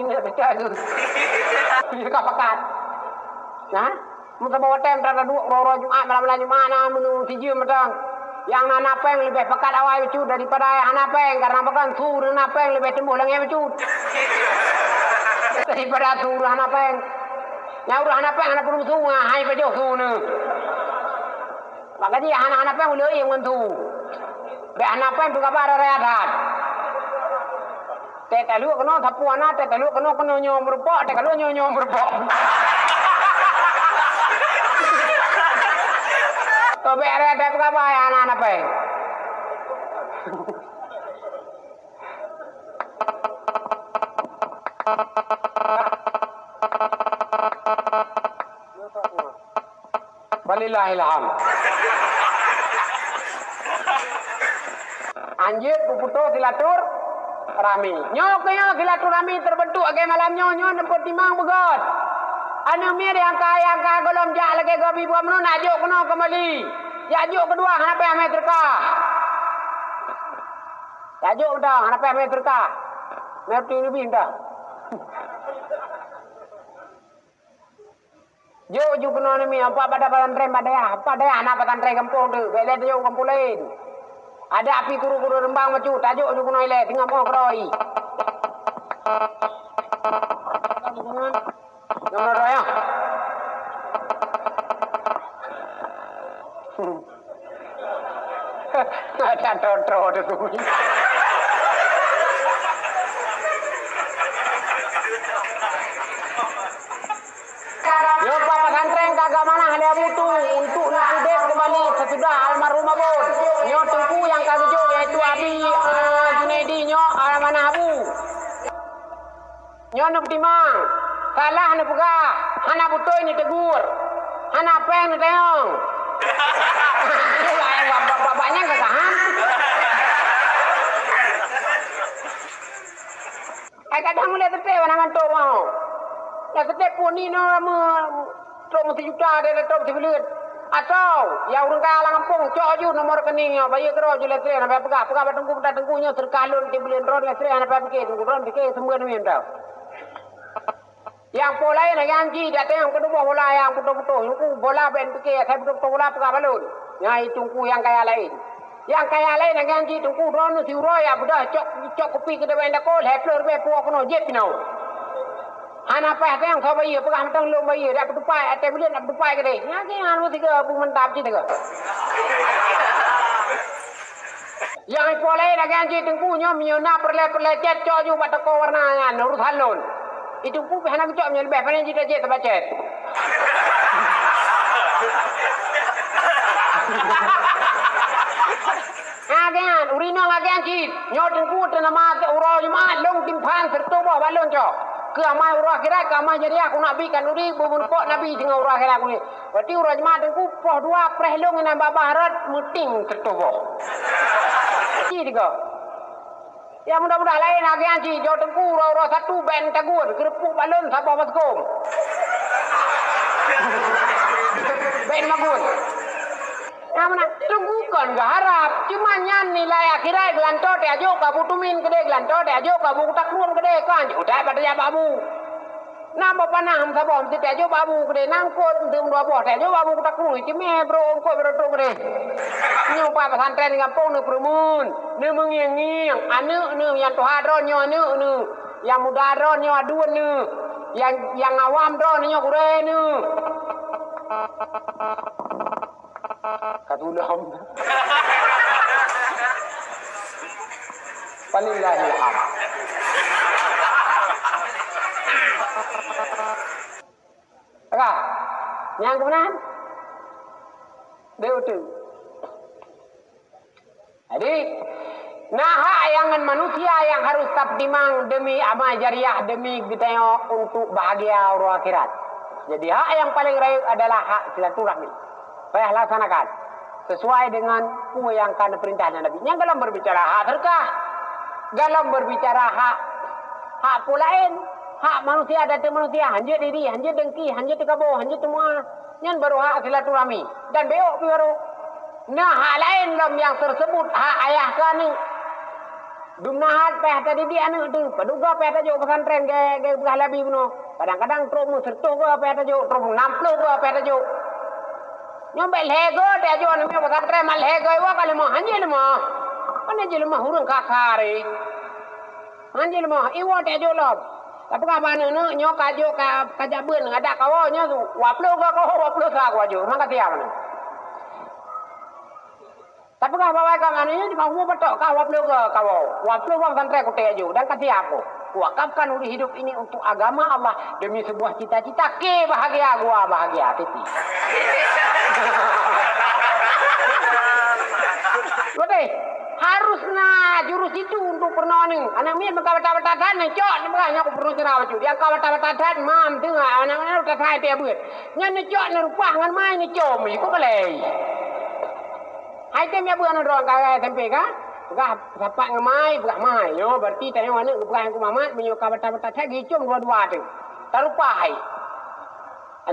ka pakat. Nah, meusaboh watèe meutan duek uroe-uroe Jumat, malam-malam Jumat na meunurot sijeuem mantong. Nyang na, na péng leubeh pakat awai bacut daripada hana péng, karena pakon su ureueng na péng leubeh teumbôh langèt bacut daripada su ureueng hana péng. Nyang ureueng hana péng hana peureumeue su, hai pajoh su neu. Maka jih hana-hana péng ulèe ngon su. Bèk hana péng peugah raya that. Teutaleuek keunoe sapeue na, teutaleuek keunoe, keunoe nyoe meureumpok, teutaleuek nyoe, nyoe meureumpok. Keu bèk raya that peugah hana-hana péng. Walillahil hamd. Anjeut peuputôh silaturahmi. Nyoe keuh nyoe silaturahmi teubeuntuk lagèe malam nyoe, nyoe neupeutimang beugöt. Aneuk miet nyang ka, nyang ka gohlom jak lagèe gob ibu meunan, jak jok keunoe keumbali. Jak jok keudua hana payah mè seudeukah. Jak jok mantong hana payah mè seudeukah. Mè peuti leubeh mantong. Jok ju keunoe neumi, apa bak pesantren bak dayah, apa dayah na pesantren gampông teuh, bèk lé tajok gampông laén. Adak pih guru-guru reumbang bacut, tajok ju keunoe ilèe, singoh mo keudroe. Nyoe keudroe, ya. Ada totro tu. Nyoe bak pesantren ka geuamanah lé Abu Tu untuk neupeudép keumbali seusudah almarhum Abon. Nyoe teungku nyang ka geujok, yaitu Abi, eh, Junaidi nyoe amanah Abu. Nyoe neupeutimang, salah neupeugah, hana beutôi neuteugur, hana péng neutanyong. Bak, bak, bak, bak nyan ka sahan. Ai kadang ulèe teuntèe wana ngon trok mau. Nyang teuntèe pun ni no lama trok meusijuta, ada trok meusibuleuen. Atau, ya ureueng kaya lam gampông, cok ju nomor rekening nyoe, bayeue keudroe ju lé trek, hana payah peugah, peugah bak teungku, peugah teungku nyoe seudeukah lôn tiep buleuen droe, lé trek hana payah pike, teungku droe pike sumbeuen mantong. Nyang po laén lagèe nyan cit, dak teuh nyang peutuboh bola nyang putôh-putôh. Teungku bola bèk pike, asai putôh-putôh bola peugah bak lôn. Nyan teungku nyang kaya laén. Nyang kaya laén lagèe nyan cit, teungku droeneuh siuroe jak beudôh cok, cok kupi keudéh bak indako, lhèe plôh ribèe puwoe keunoe, jép keunoe. Hana paih teuh nyang soe bayeue, peugah mantong lôn bayeue, dak peutupat, até buleuen dak peutupat keudéh. Nyan keuh hana meusigoe, bu mantap cit teuh. Nyang ipo laén lagèe nyan cit teungku nyoe, meunyoe na peureulèe-peureulèe cèt, cok ju bak toko warna nyan, urusan lôn. I teungku pih hana geucok, meunyoe leubeh pané jih tajép sabab cèt. Lagèe nyan, ureueng inong lagèe nyan cit. Nyoe teungku teunama uroe Jumat lôn timphan sireutoh boh bak lôn cok. Keu amal uroe akhirat, keu amal jariah keuneuk bi khanduri beumeureumpok Nabi singoh uroe akhirat keuneuk. Berarti uroe Jumat teungku poh dua preh lôn inan babah rot meuting sireutoh boh. Ci tiga. Ya mudah-mudah laén lagèe nyan cit, jok teungku uroe-uroe Sabtu bèk neutagun, keureupuk bak lôn saboh baskom. Bèk neumagun. Nyang meunan, teungku kon geuharab, cuma nyan nilai akhirat geulantoe tajok keu Abu Tumin keudéh, geulantoe tajok keu Abu Kutakrueng keudéh, kan jeuet bak tajak bak Abu. Na boh panah meusaboh meusti tajok bak Abu keudéh, na eungkôt meuteumé dua boh tajok bak Abu Kutakrueng, cemé brok eungkôt brok trok keudéh. Nyoe bak pesantren di gampông neupeureumeun, neumeungieng-ngieng, aneuk neuh nyang tuha droe nyoe aneuk neuh, nyang muda droe nyoe aduen neuh, nyang, nyang awam droe nyoe gurèe neuh. Ka tulông. Walillahil hamd. Ka. Nyang keumeunan? Deuh tu. Jadi, na hak nyang ngon manusia nyang harôh tapeutimang deumi amal jariah, deumi geutanyoe untuk bahagia uroe akhirat. Jadi, hak nyang paleng rayeuk adalah hak silaturahmi. Payah laksanakan. Sesuai dengan peue nyang ka neupeurintah lé Nabi. Nyan golom berbicara hak seudeukah. Golom berbicara hak, hak peue laén, hak manusia, ateueh manusia, hanjeuet iri, hanjeuet dengki, hanjeuet teukabo, hanjeuet teumua. Nyan baru hak silaturahmi. Dan beuôk pih baru. Nah, hak laén lom nyang tersebut hak ayah keu aneuk. Dumna hat payah tadidik aneuk teuh, padub goe payah tajok pesantren, gaya, gaya peugah Nabi bunoe. Kadang-kadang trok meuseureutoh goe payah tajok, trok nam ploh goe payah tajok. Nyoe bèk lhèe goe tajok aneuk miet pesantren, mat lhèe goe iwoe ka leumoh, hanjeuet leumoh. Pane jeuet leumoh ureueng kaka ré. Hanjeuet leumoh, iwoe tajok lom. Tapeugah bak aneuk-aneuk, nyoe ka jok ka, ka jak beuet, adak kawoe nyoe dua ploh goe kawoe, dua ploh sa goe jok. Maka siap aneuk. Tapeugah bak awak kamoe nyoe, di kamoe patok ka dua ploh goe kawoe. Dua ploh goe pesantren kutek aju dan ka siap ku. Kuwakafkan ureueng hidup ini untuk agama Allah demi sebuah cita-cita. Oke, bahagia gua, bahagia hati. Betul. Harus na jurus itu untuk peurunoe aneuk. Aneuk miet meuka bata-bata that, neucok, neupeugah nyoe ku peurunoe ceura bacut. Nyang ka bata-bata that, mam, teungoh, aneuk-aneuk bata that, beuet. Nyan neucok, neurupah ngon mai, neucom, iko balai. Hai tem ya beuh aneuk droe ka S M P ka? Peugah sapat ngon mai, peugah mai. Nyoe berarti tanyoe aneuk geupeugah ngon Muhammad, meunyoe ka bata-bata that geucom dua-dua teuh. Tarupah hai.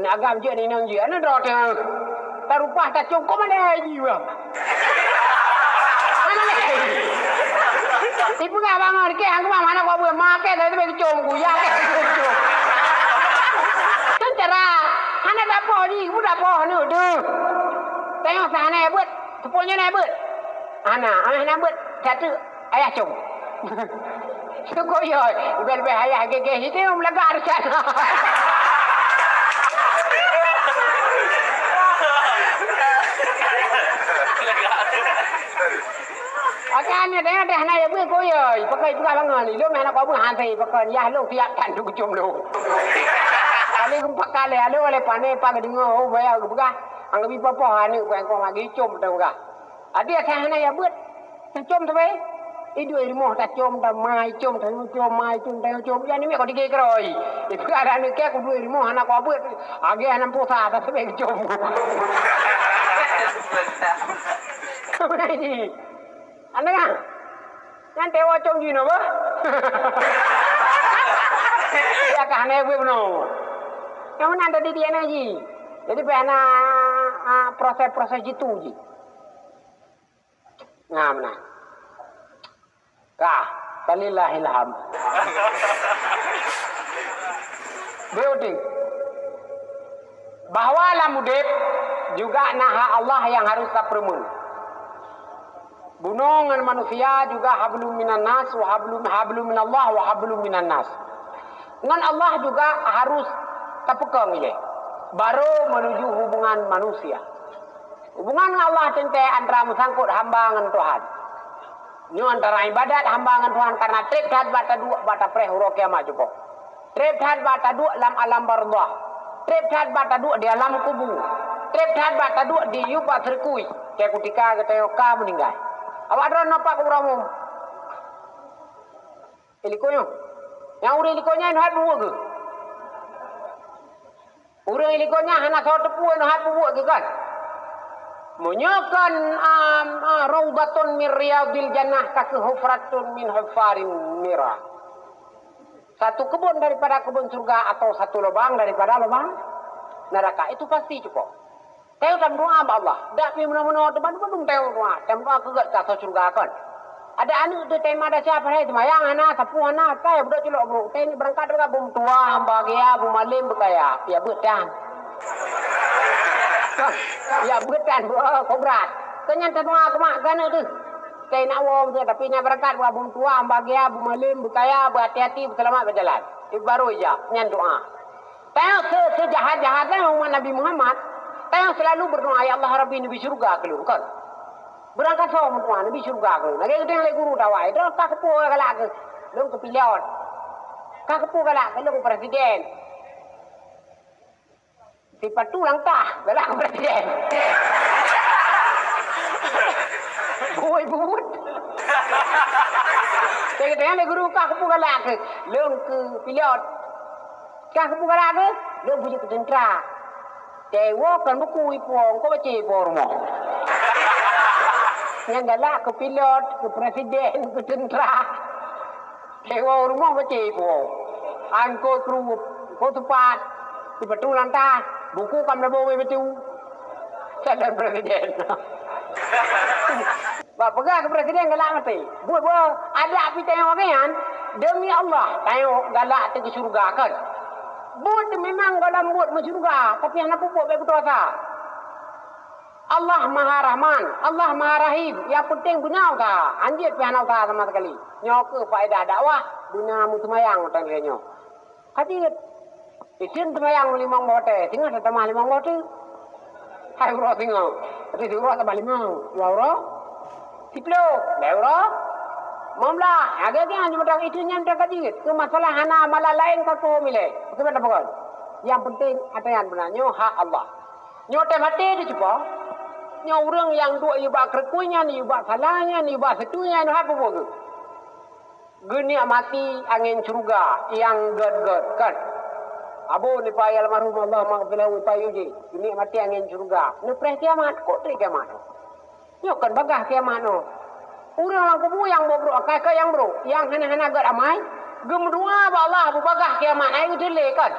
Aneuk agam jeuet inong jeuet, aneuk droe teuh. Tarupah tacom kok mana ji bang. Mana leh? Ipeugah bangon ke, aku mah mana kau buat makai tapi geucom ku, ya ke geucom. Kan cara, hana dapoh ji, ku dapoh aneuk teuh. Tengok sana ya buat. Teupeue nyoe na beuet? Hana, hana beuet. Satu ayah com. Syukur yo, leubeh-leubeh ayah gégéh itu meulaga rusan. Akan ada ada hana ya beuet ko yo. Pakai juga bangun. Lom hana kau beuet hana pakai. Ya lom siap tan tu com lom. Kali empat kali lalu oleh pane pagi dengar oh bayar peugah. Ang lebih papoh aneuk bukan kau lagi com dah peugah. Adak asai hana ya beuet, tacom sabe. Iduek i rumoh tacom, tamai com, tayue com, mai com, tayue com. Ya ni mek kau dige keuroi. Ipeugah aneuk kèe kuduek i rumoh hana kau beuet. Ageh hana pulsa, ta sabe geucom. Kau ni. Aneuk ah. Nyan tewa com jinoe bah. Ya ka hana beuet bunoe. Nyang meunan tadi di aneuk ji. Jadi pih hana, ah, proses-proses jitu ji. Nah, meunan. Ka, falillahil hamd. Beuti. Bahwa lam udeb juga na hak Allah nyang harus tapeureumeun. Bunoe ngon manusia juga hablum minan nas wa hablum, hablum minallah wa hablum minan nas. Ngon Allah juga harus tapeukong ilée. Baru menuju hubungan manusia. Hubungan ngon Allah teuntée antara meusangkot hamba ngon Tuhan. Nyoe antara ibadat hamba ngon Tuhan karena treb that bak taduek bak tapreh uroe kiamat cupo. Treb that bak taduek lam alam barzakh. Treb that bak taduek di alam kubu. Treb that bak taduek di yub bak seurukui. Keu kutika geutanyoe ka meuninggai. Awak droe nyoe pat kuburoe mum. Eh, likot nyoe. Nyang ureuëng likot nyan hana buet geuh. Ureuëng likot nyan hana soe teupeu hana buet geuh kan. Meunyoe kan, am, a, raudhatun min riyadil jannah ka keu hufratun min hufarin nira. Satu kebun daripada kebun surga atau satu lubang daripada lubang neraka. Itu pasti cukup. Tayue tameudoá bak Allah. Dak pih meunoe-meunoe teuma bandum tayue doá. Tameudoá keu gét ka asoe syeuruga kon. Ada aneuk teuh tema desya padahai seumayang hana, sapeue hana, kai beudôk culok brôk. Tayue beurangkat dua bum tuha, bahagia, bum malém, beukaya. Ya beuet tan. Ya beuet tan, beuet, oh, kobrat. Keu nyan tameudoá keu mak keu aneuk teuh. Tayue nak woe teuh, tapi nyan beurangkat dua bum tuha, bahagia, bum malém, beukaya, beuhati-hati, beuseulamat beujalan. Ibaroe ija, nyan doá. Tayue se-, seujahat-jahat nyan umat Nabi Muhammad, tayue seulalu beudoá, "Ya Allah Rabbi, neubi syeuruga keu lôn," kon. Beurangkat soe meudoá, "Neubi syeuruga keu lôn." Lagée geutanyoe lé guru dawai, "Droe ka keupeue galak keuh lôn keu pilot? Ka keupeue galak keuh lôn keu presiden?" Sipatu langkah galak keu presiden. Bui buet. Lagée geutanyoe lé guru, "Ka keupeue galak keuh lôn keu pilot?" Ka keupeue galak keuh? Lôn beujeuet keu teuntra. Teuwoe kon buku ipuwoe, kon baca ipuwoe rumoh. Nyang galak keu pilot, keu presiden, keu tentara. Sewa rumoh beucit po. Angkot kruet, angkot tupat, sipatu lantas, buku kam labo wé betu. Calon presiden. Bak peugah keu presiden galak maté. Buet-buet adak pih tanyoe awaknyan, demi Allah, tanyoe galak teuk keu syeuruga kan. Buet memang gohlom buet meusyeuruga, tapi hana peubuet bèk peudosa. Allah Maha Rahman, Allah Maha Rahim. Nyang peunteng beuna usaha. Hanjeuet pih hana usaha sama sekali. Nyoe keuh faedah dakwah, beuna meuseumayang watèe lagèe nyoe. Ka jeuet. Iseun seumayang limong boh watèe, singoh tatamah limong boh teuk. Hai uroe singoh. Tapi siuroe tamah limong, dua uroe, siploh, lhèe uroe, limong blah. Lagèe nyan cuma iseun nyan ka jeuet. Keu masalah hana amalan laén ka keuhom ilèe. Kiban tapeugon. Nyang peunteng ata nyan beuna. Nyoe hak Allah. Nyoe teuh maté teuh cupa. Nyoe ureueng nyang duek yue bak keureuku nyan, yue bak sala nyan, yue bak seutu nyan, hana peubuet geuh. Geunikmati angén syeuruga nyang gèt-gèt, kan? Abon ipa almarhum, Allah maghfirah lahu, ipa yue jih. Geunikmati angén syeuruga. Neupreh kiamat, kok trép kiamat? Nyoe kon bagaih kiamat nyoe. Ureueng lam kubu nyang brok-brok akai keu nyang brok, nyang hana-hana gèt amai, geumeudoa bak Allah beubagaih kiamat, hai geutuléh kon.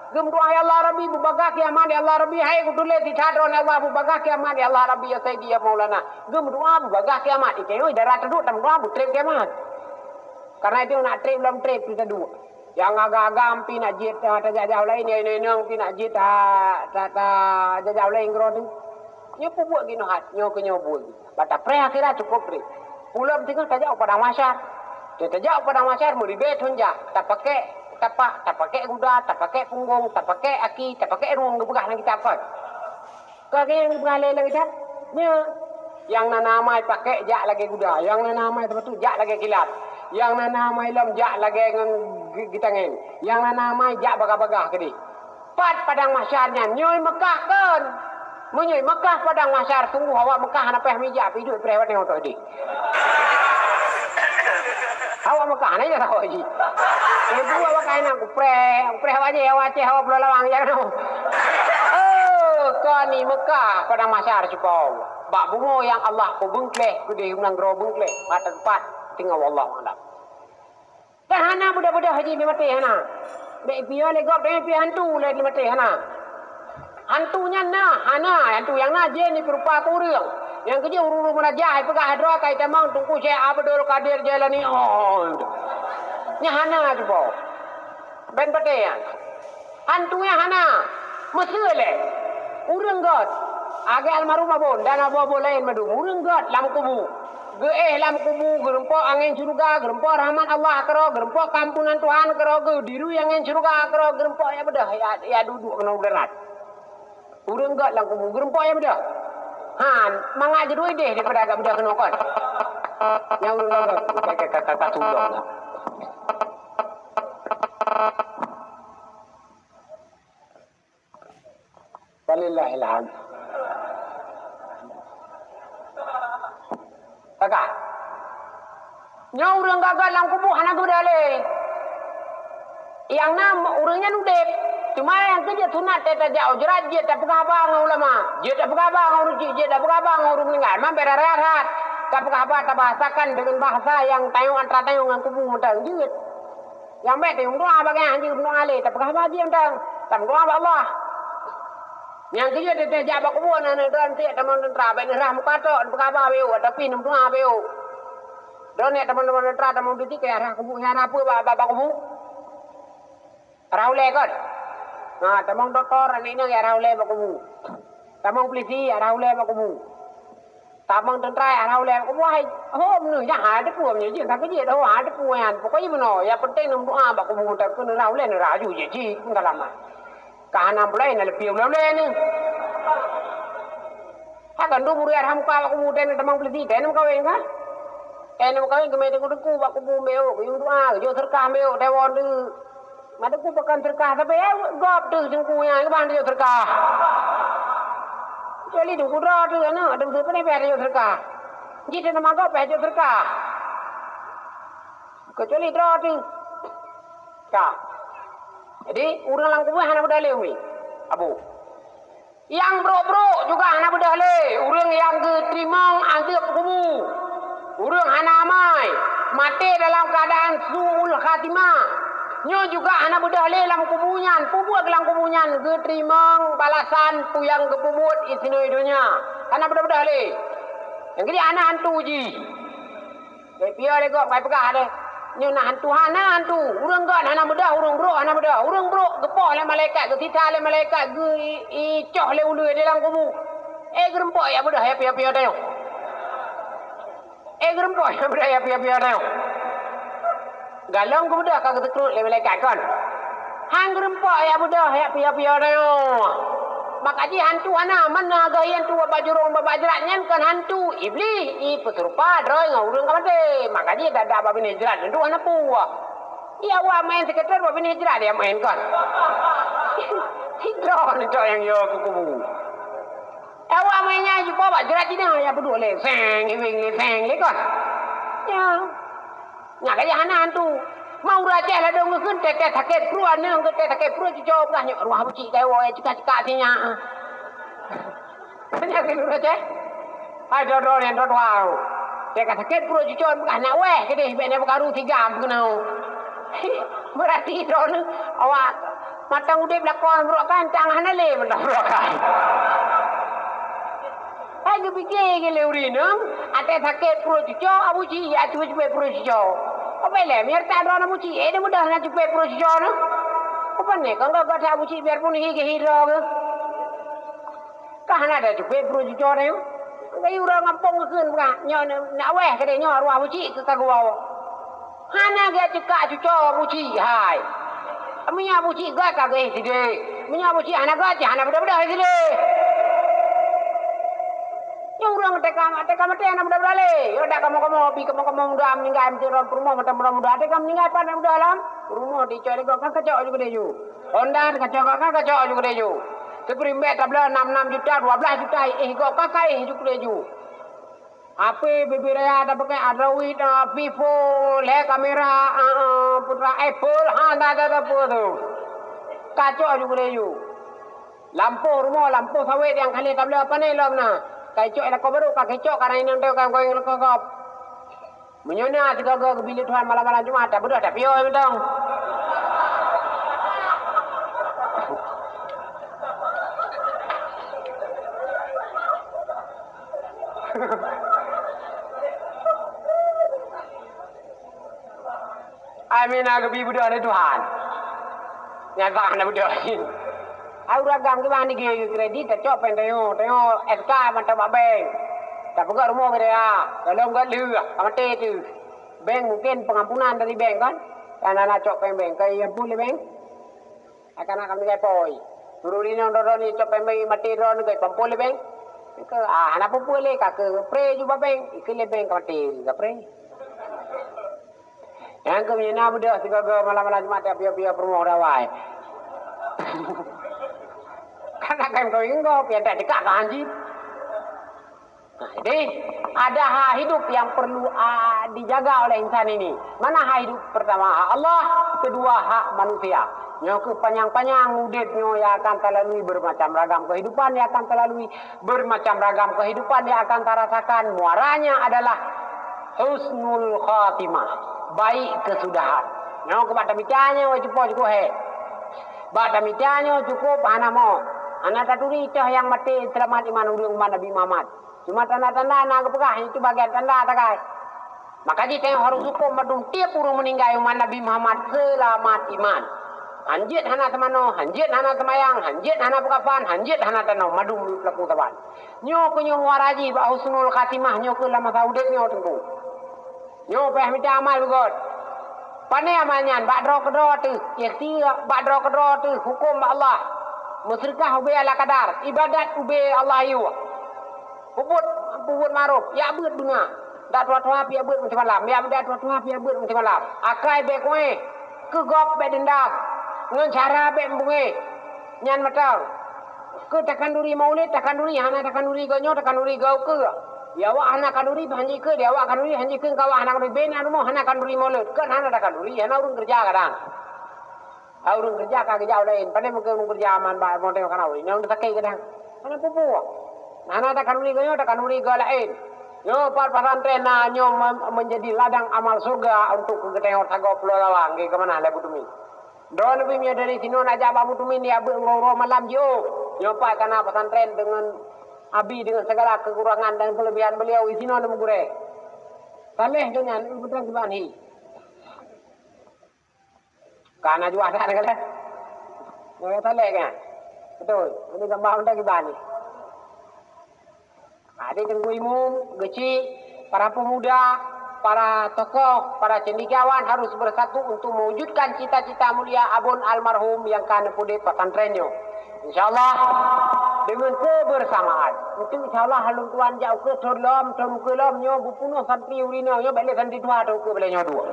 Geumeudoa, "Ya Allah Rabbi, beubagaih kiamat, ya Allah Rabbi, hai geutuléh sithadron, ya Allah, beubagaih kiamat, ya Allah Rabbi, ya Sayyidi, ya Maulana." Geumeudoa beubagaih kiamat, itanyoe dara teuduek tameudoa beutrép kiamat. Karena itu nak trép lom trép kita duek. Nyang agam-agam pih nak jeuet, ah, tajak-jak laén, nyang inong-inong pih nak jeuet, ah, ta-, ta-, jak-jak laén keudroe teuh. Nyoe peubuet geunoe hat, nyoe keu nyoe buet. Bak tapreh akhirat cukôp trép. Ulôn teungoh tajak u padang mahsyar. Tajak u padang mahsyar meuribèe thon jak. Tapakèk tapak, tapakèk guda, tapakèk punggong, tapakèk aki, tapakèk rueng geupeugah lam kitab kon. Ka lagèe nyang geupeugah lé lam kitab, nyoe, nyang na-na amai pakèk jak lagèe guda, nyang na-na amai sipatu jak lagèe kilat, nyang na-na amai lom jak lagèe ngon geu-, geutangen, nyang na-na amai jak bagah-bagah keudéh. Pat padang mahsyar nyan, nyoe Meukah kon. Meunyoe Meukah padang mahsyar, sunggoh awak Meukah hana payah mijak, pih duek preh watèe nyoe toh deh. Awak Meukah na nyang sahoe jih. Nyang peue awak kainan kupreh, kupreh awak jih, awak Aceh, awak Pulo Lawang, ya kan? Oh, kon i Meukah padang mahsyar cukôp. Bak bumoe nyang Allah peubeungkléh keudéh u nanggroe beungkléh, bak teumpat tinggai wallahu a'lam. Dah hana beudôh-beudôh jih di maté hana. Bèk piôh lé gob, tapi piôh hantu lé di maté hana. Hantu nyan na, hana, hantu nyang na jén jipeurupa keu ureueng. Nyang keujeuet ureueng-ureueng meurajah, ipeugah droe ka itamong Teungku Syekh Abdul Qadir Jailani. Oh, nyan hana cuba. Bèk patéh nyan. Hantu nyan hana. Meuseu lé. Ureueng gèt. Lagèe almarhum Abon dan Abon-abon laén mandum. Ureueng gèt lam kubu. Geuéh lam kubu, geureumpok angén syeuruga, geureumpok rahmat Allah keudroe, geureumpok keuampunan Tuhan keudroe, geudirui angén syeuruga keudroe, geureumpok ya beudôh, ya, ya duduek keunoe darat. Ureueng gèt lam kubu, geureumpok ya beudôh. Han, mangat jidui deh daripada agak beudôh keunoe kon. Nyang ureueng gèt, ka, ka, ka, ka tulông. Walillahil hamd. Ka, ka. Nyoe ureueng gèt-gèt lam kubu hana geubeudôh lé. Nyang na ureueng nyan udép. Cuma nyang keu jeuet sunat tajak u jrat, jeuet tapeugah haba ngon ulama, jeuet tapeugah haba ngon ureueng chik, jeuet tapeugah haba ngon ureueng meuninggai. Man bèk rhat-rhat. Tapeugah haba, tabahasakan deungon bahasa nyang tanyoe atra tanyoe ngon kubu mantong jeuet. Nyang bèk teuh meudoa bak gobnyan, hanjeuet meudoa lé, tapeugah haba jih mantong. Tameudoa bak Allah. Nyang keujeuet teuh jak bak kubu aneuk droeneuh, tamong teuntra, bèk neuh rhah muka tok, tapeugah haba beuh, tapi neumeudoa beuh. Droeneuh tamong, tamong teuntra, tamong polisi, ka rhah kubu, nyan na peue bak, bak, bak kubu? Rhah ulèe kon? Ha, tamong dokto, aneuk inong, ya rhah ulèe bak kubu. Tamong polisi, ya rhah ulèe bak kubu. Tamong teuntra, ya rhah ulèe bak kubu, hai. Ho, meunyoe nyan, ha, teupeue meunyoe jih, ka keujeuet, ho, ha, teupeue nyan. Pokoknya meunoe, nyang peunteng neumeudoa bak kubu, meuteupeu neurhah ulèe, neurhah aju jih, jih, entah lama. Ka hana pulai na leupie ulèe-ulèe nyoe. Ha, kan dum ureueng rhah muka bak kubu, teuh tamong polisi, teuh meukawen ka? Teuh meukawen, geumè teungku-teungku bak kubu, meu'ok, geuyue doa, geujok seudeukah, meu'ok, teuh wan teuh. Meuteungku pakon seudeukah, tapi, eh, gob teuh teungku nyan, keuban teujok seudeukah. Kecuali teungku droe teuh, aneuk, teungku teuh, pane payah teujok seudeukah. Jih teuh nama gob, payah jok seudeukah. Kecuali droe teuh. Ka. Jadi, ureueng lam kubu hana beudôh lé umi. Abu. Nyang brok-brok juga hana beudôh lé. Ureueng nyang geuteurimong azeueb Kubu. Ureuëng hana amai, maté dalam keuadaan su'ul khatimah. Nyoe juga hana beudôh lé lam kubu nyan. Peue buet lam kubu nyan? Geuteurimong balasan peue nyang geupeubuet isinoe donya. Hana beudôh-beudôh lé. Nyang keudiek hana hantu jih. Lé piôh lé gob kai peugah lé. Nyoe na hantu, hana hantu. Ureuëng gét hana beudôh, ureuëng brok hana beudôh. Ureuëng brok geupoh lé malaikat, geusita lé malaikat, geu-, i-, icoh lé uleue di lam kubu. Eh, geurumpok ya beudôh ya piôh-piôh tanyoe. Eh, geurumpok ya beudôh ya piôh-piôh tanyoe. Galong geubeudôh ka geuteukrot lé malaikat kon. Han geurumpok ya beudôh ya piôh-piôh tanyoe. Maka jih hantu hana, mana geuh hantu bak jurông bak jrat nyan kon hantu, Iblih, i peuseurupa droe ngon ureuëng ka maté. Maka jih dak-dak bak binéh jrat hantu hana peue. Iya awak main seketer bak binéh jrat dia main kon. Sidroe ni tok nyang yo keu kubu. Awak main nyan jumpa bak jrat Cina, ya peuduek lé, seng, iwing lé, seng lé kon. Ya. Nyak kaya hana hantu. Mau ureuëng Aceh ladôm geukheun teuh-teuh sakét pruet, nyoe geuteuh sakét pruet cuco peugah nyoe ruah bucik kai woe cika-cika sinyak. Nyak keu ureuëng Aceh. Hai dodol nyang dodol. Teuh ka sakét pruet cuco peugah nak weh keudeh bèk na peukaru tiga peukeunau. Berarti droeneuh awak Mantong udép lakoe brok kai, tang hana lé mantong brok kai. Hai geupike lé ureuëng nyoe, até sakét pruet cuco, Abu Cik ya cuba cupet pruet cuco. Apa lé, mir tak droe Abu Cik, eh, dia mudah na cupet pruet cuco nyoe. Apa ni, kan gak gata Abu Cik biarpun hi ke hi droe ke. Ka hana dah cupet pruet cuco nyoe. Gayue ureuëng gampông kheun peugah, nyoe nak weh keudeh nyoe arwah Abu Cik keu ka geuwoe. Hana geucok cukak cuco Abu Cik hai. Meunyoe Abu Cik göt ka geuéh sideh. Meunyoe Abu Cik hana göt, cit hana beudôh-beudôh sideh. Nyoe ureuëng teuka, teuka maté hana beudôh-beudôh lé. Yo dak kamoe-kamoe, bi kamoe-kamoe muda meuninggai, meuteurôn peurumoh mantong muda-muda. Teuka meuninggai pat hana beudôh lom. Peurumoh dicok lé gob ka kacok ju keudeh ju. Honda dikacok gob ka kacok ju keudeh ju. Teupeurimbek tabloe nam nam juta, dua blaih juta, éh gob ka ka éh ju keudeh ju. H P bibiraya tapakai Android, ah, Vivo, lhèe kamera, ah, ah, putra Apple, ha, dah, dah, dah, apa tu. Kacok ju keudeh ju. Lampôh rumoh, lampôh sawét nyang ka lheueh tabloe pane lom na. Ka icok lakoe barô, ka kicok, ka na inong teuh, ka goyang lakoe gob. Meunyoe na sigoe-goe geubri lé Tuhan malam-malam Jumat, tabeudôh, tapiôh mantong. Ai mina geubi beudôh lé Tuhan. Nyang salah na beudôh. Ai ureueng agam kiban nigee keu kredit, tacok péng tanyoe, tanyoe S K mantong bak bank. Tapeugah rumoh geude ya, golom göt lheueh, ka maté teuh. Bank mungken pengampunan dari bank kan? Kan na cok péng bank, ka iampun lé bank. Akan akan meuninggai poi. Suruh inong droe-droe ni cok péng bank maté droe ni, geupampon lé bank. Ke, ah, hana peue-peue lé, ka keu pre ju bak bank. Ikeu lé bank ka maté, ka pre. Nyang keu meunyoe na beudôh sigoe-goe malam-malam Jumat, piôh-piôh peurumoh rawai. Kan akan kau inggop, yang tak cekak ka hanji. Nah, jadi, ada hak hidup yang perlu, ah, dijaga oleh insan ini. Mana hak hidup? Pertama, hak Allah, kedua, hak manusia. Nyoe keuh panyang-panyang udeb nyoe yang akan talalui, bermacam ragam kehidupan yang akan talalui, bermacam ragam kehidupan yang akan tarasakan. Muaranya adalah husnul khatimah, baik kesudahan. Nyoe keuh bak tamita nyoe cukup-cukup he. Bak tamita nyoe cukup hana mo. Hana taturi cah nyang maté seulamat iman ureueng umat Nabi Muhammad. Cuma tanda-tanda na geupeugah, itu bagian tanda sagai. Maka jih tanyoe harôh huköm mandum tiep ureueng meuninggai umat Nabi Muhammad seulamat iman. Hanjeuet hana teumanoe, hanjeuet hana teumayang, hanjeuet hana peukafan, hanjeuet hana tanoh, mandum peulaku saban. Nyoe keuh nyoe muara jih bak husnul khatimah nyoe keuh lam masa udeb nyoe Teungku. Nyoe payah mita amal beugöt. Pane amal nyan? Bak droe keudroe teuh, ikhtiar bak droe keudroe teuh, huköm bak Allah. Meuseudeukah ubé ala kadar, ibadat ubé Allah yue. Peubuet, peubuet ma'ruf, jak beuet beuna. Dak tuha-tuha piyak beuet meusimalam, jak dak tuha-tuha piyak beuet meusimalam. Akai bèk kuéh, keu gob bèk deundam, ngon syara bèk meubungéh. Nyan mantong. Keu takhanduri maulid, takhanduri, hana takhanduri geuh nyoe, takhanduri geuh ukeue. Di awak hana khanduri, hanjeuet keu, di awak khanduri, hanjeuet keu, keu awak hana khanduri, bèk na rumoh hana khanduri maulid. Kon hana takhanduri, hana ureueng keureuja kadang. Ureueng keureuja ka geujak u laén, pane mungken ureueng keureuja aman bak moto kana ureueng nyang sakét kadang. Hana peue-peue. Hana takhanduri geuh nyoe, takhanduri geuh laén. Nyoe pat pesantren na nyoe mem-, menjadi ladang amal surga untuk keu geutanyoe sagoe pulo lawang, nggih, keumanah lé Abu Tumin. Droeneuh beuh meunyoe dari sinoe na jak bak Abu Tumin, ya beuet uroe-uroe malam jiôh. Nyoe pat ka na pesantren deungon abi deungon segala kekurangan dan kelebihan beliau, di sinoe neumeugurée. Saleh geuh nyan, eu, beutôi kiban hi. Ka na juah that nyan. Nyoe saleh kan? Beutôi. Ini gambar benda kiban ni. Jadi Teungku Imum, geuchik, para pemuda, para tokoh, para cendekiawan harus bersatu untuk mewujudkan cita-cita mulia Abon almarhum yang ka neupeuudeb pesantren nyoe. Insya Allah, dengan kebersamaan. Itu insya Allah lôn tuan jak ukeue thon lom, thon ukeue lom nyoe beupunoh santri ureueng inong nyoe, bèk lé santri tuha thon ukeue, bèk lé nyoe dua.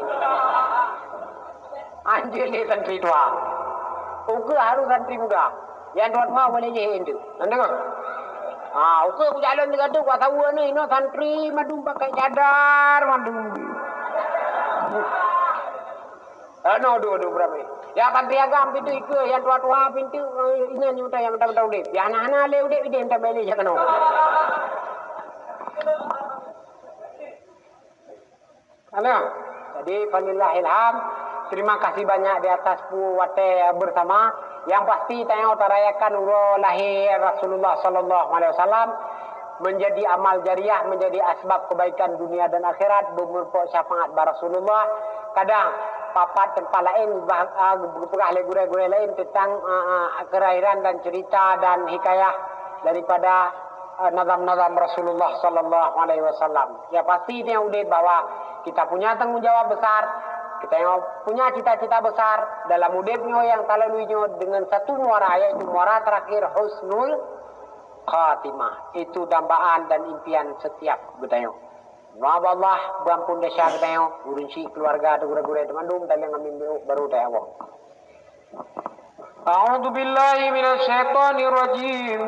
Anjir lé santri tuha. Ukeue harus santri muda. Nyang tuha-tuha boleh jih itu. Anda dengar? Ha, ukeue kujalan deungon tu, kuasa ukeue ni, inoe santri mandum pakai cadar, mandum. Ano, aduh, aduh, berapa? Ya, santri agam pintu ikeu, yang tuha-tuha pintu, eh, ingat nyuta yang mentang-mentang udip. Ya, hana-hana lé udip, ideh mentang beli, ya, kano. Halo. Jadi, falillahil hamd. Terima kasih banyak di atas pu watèe bersama. Yang pasti, tanyoe tarayakan uroe lahé Rasulullah sallallahu alaihi wasallam menjadi amal jariah, menjadi asbab kebaikan dunia dan akhirat, beumeurumpok syafaat bak Rasulullah. Kadang papat teumpat laén bah, ah, geupeugah lé gurèe-gurèe laén teuntang, ah, ah, keulahiran dan cerita dan hikayah daripada eh, nazam-nazam Rasulullah sallallahu alaihi wasallam. Ya, pasti dia udeb bahwa kita punya tanggung jawab besar, kita yang punya cita-cita besar dalam udeb nyoe nyang talalui nyoe dengan satu muara, yaitu muara terakhir husnul khatimah. Itu dambaan dan impian setiap geutanyoe. Nyoe Allah beuampun desya geutanyoe, ureueng syik, keluarga, gurèe-gurèe, teumandum, dan nyang amin baru tayawong. أعوذ بالله من الشيطان الرجيم.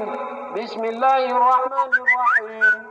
بسم الله الرحمن الرحيم.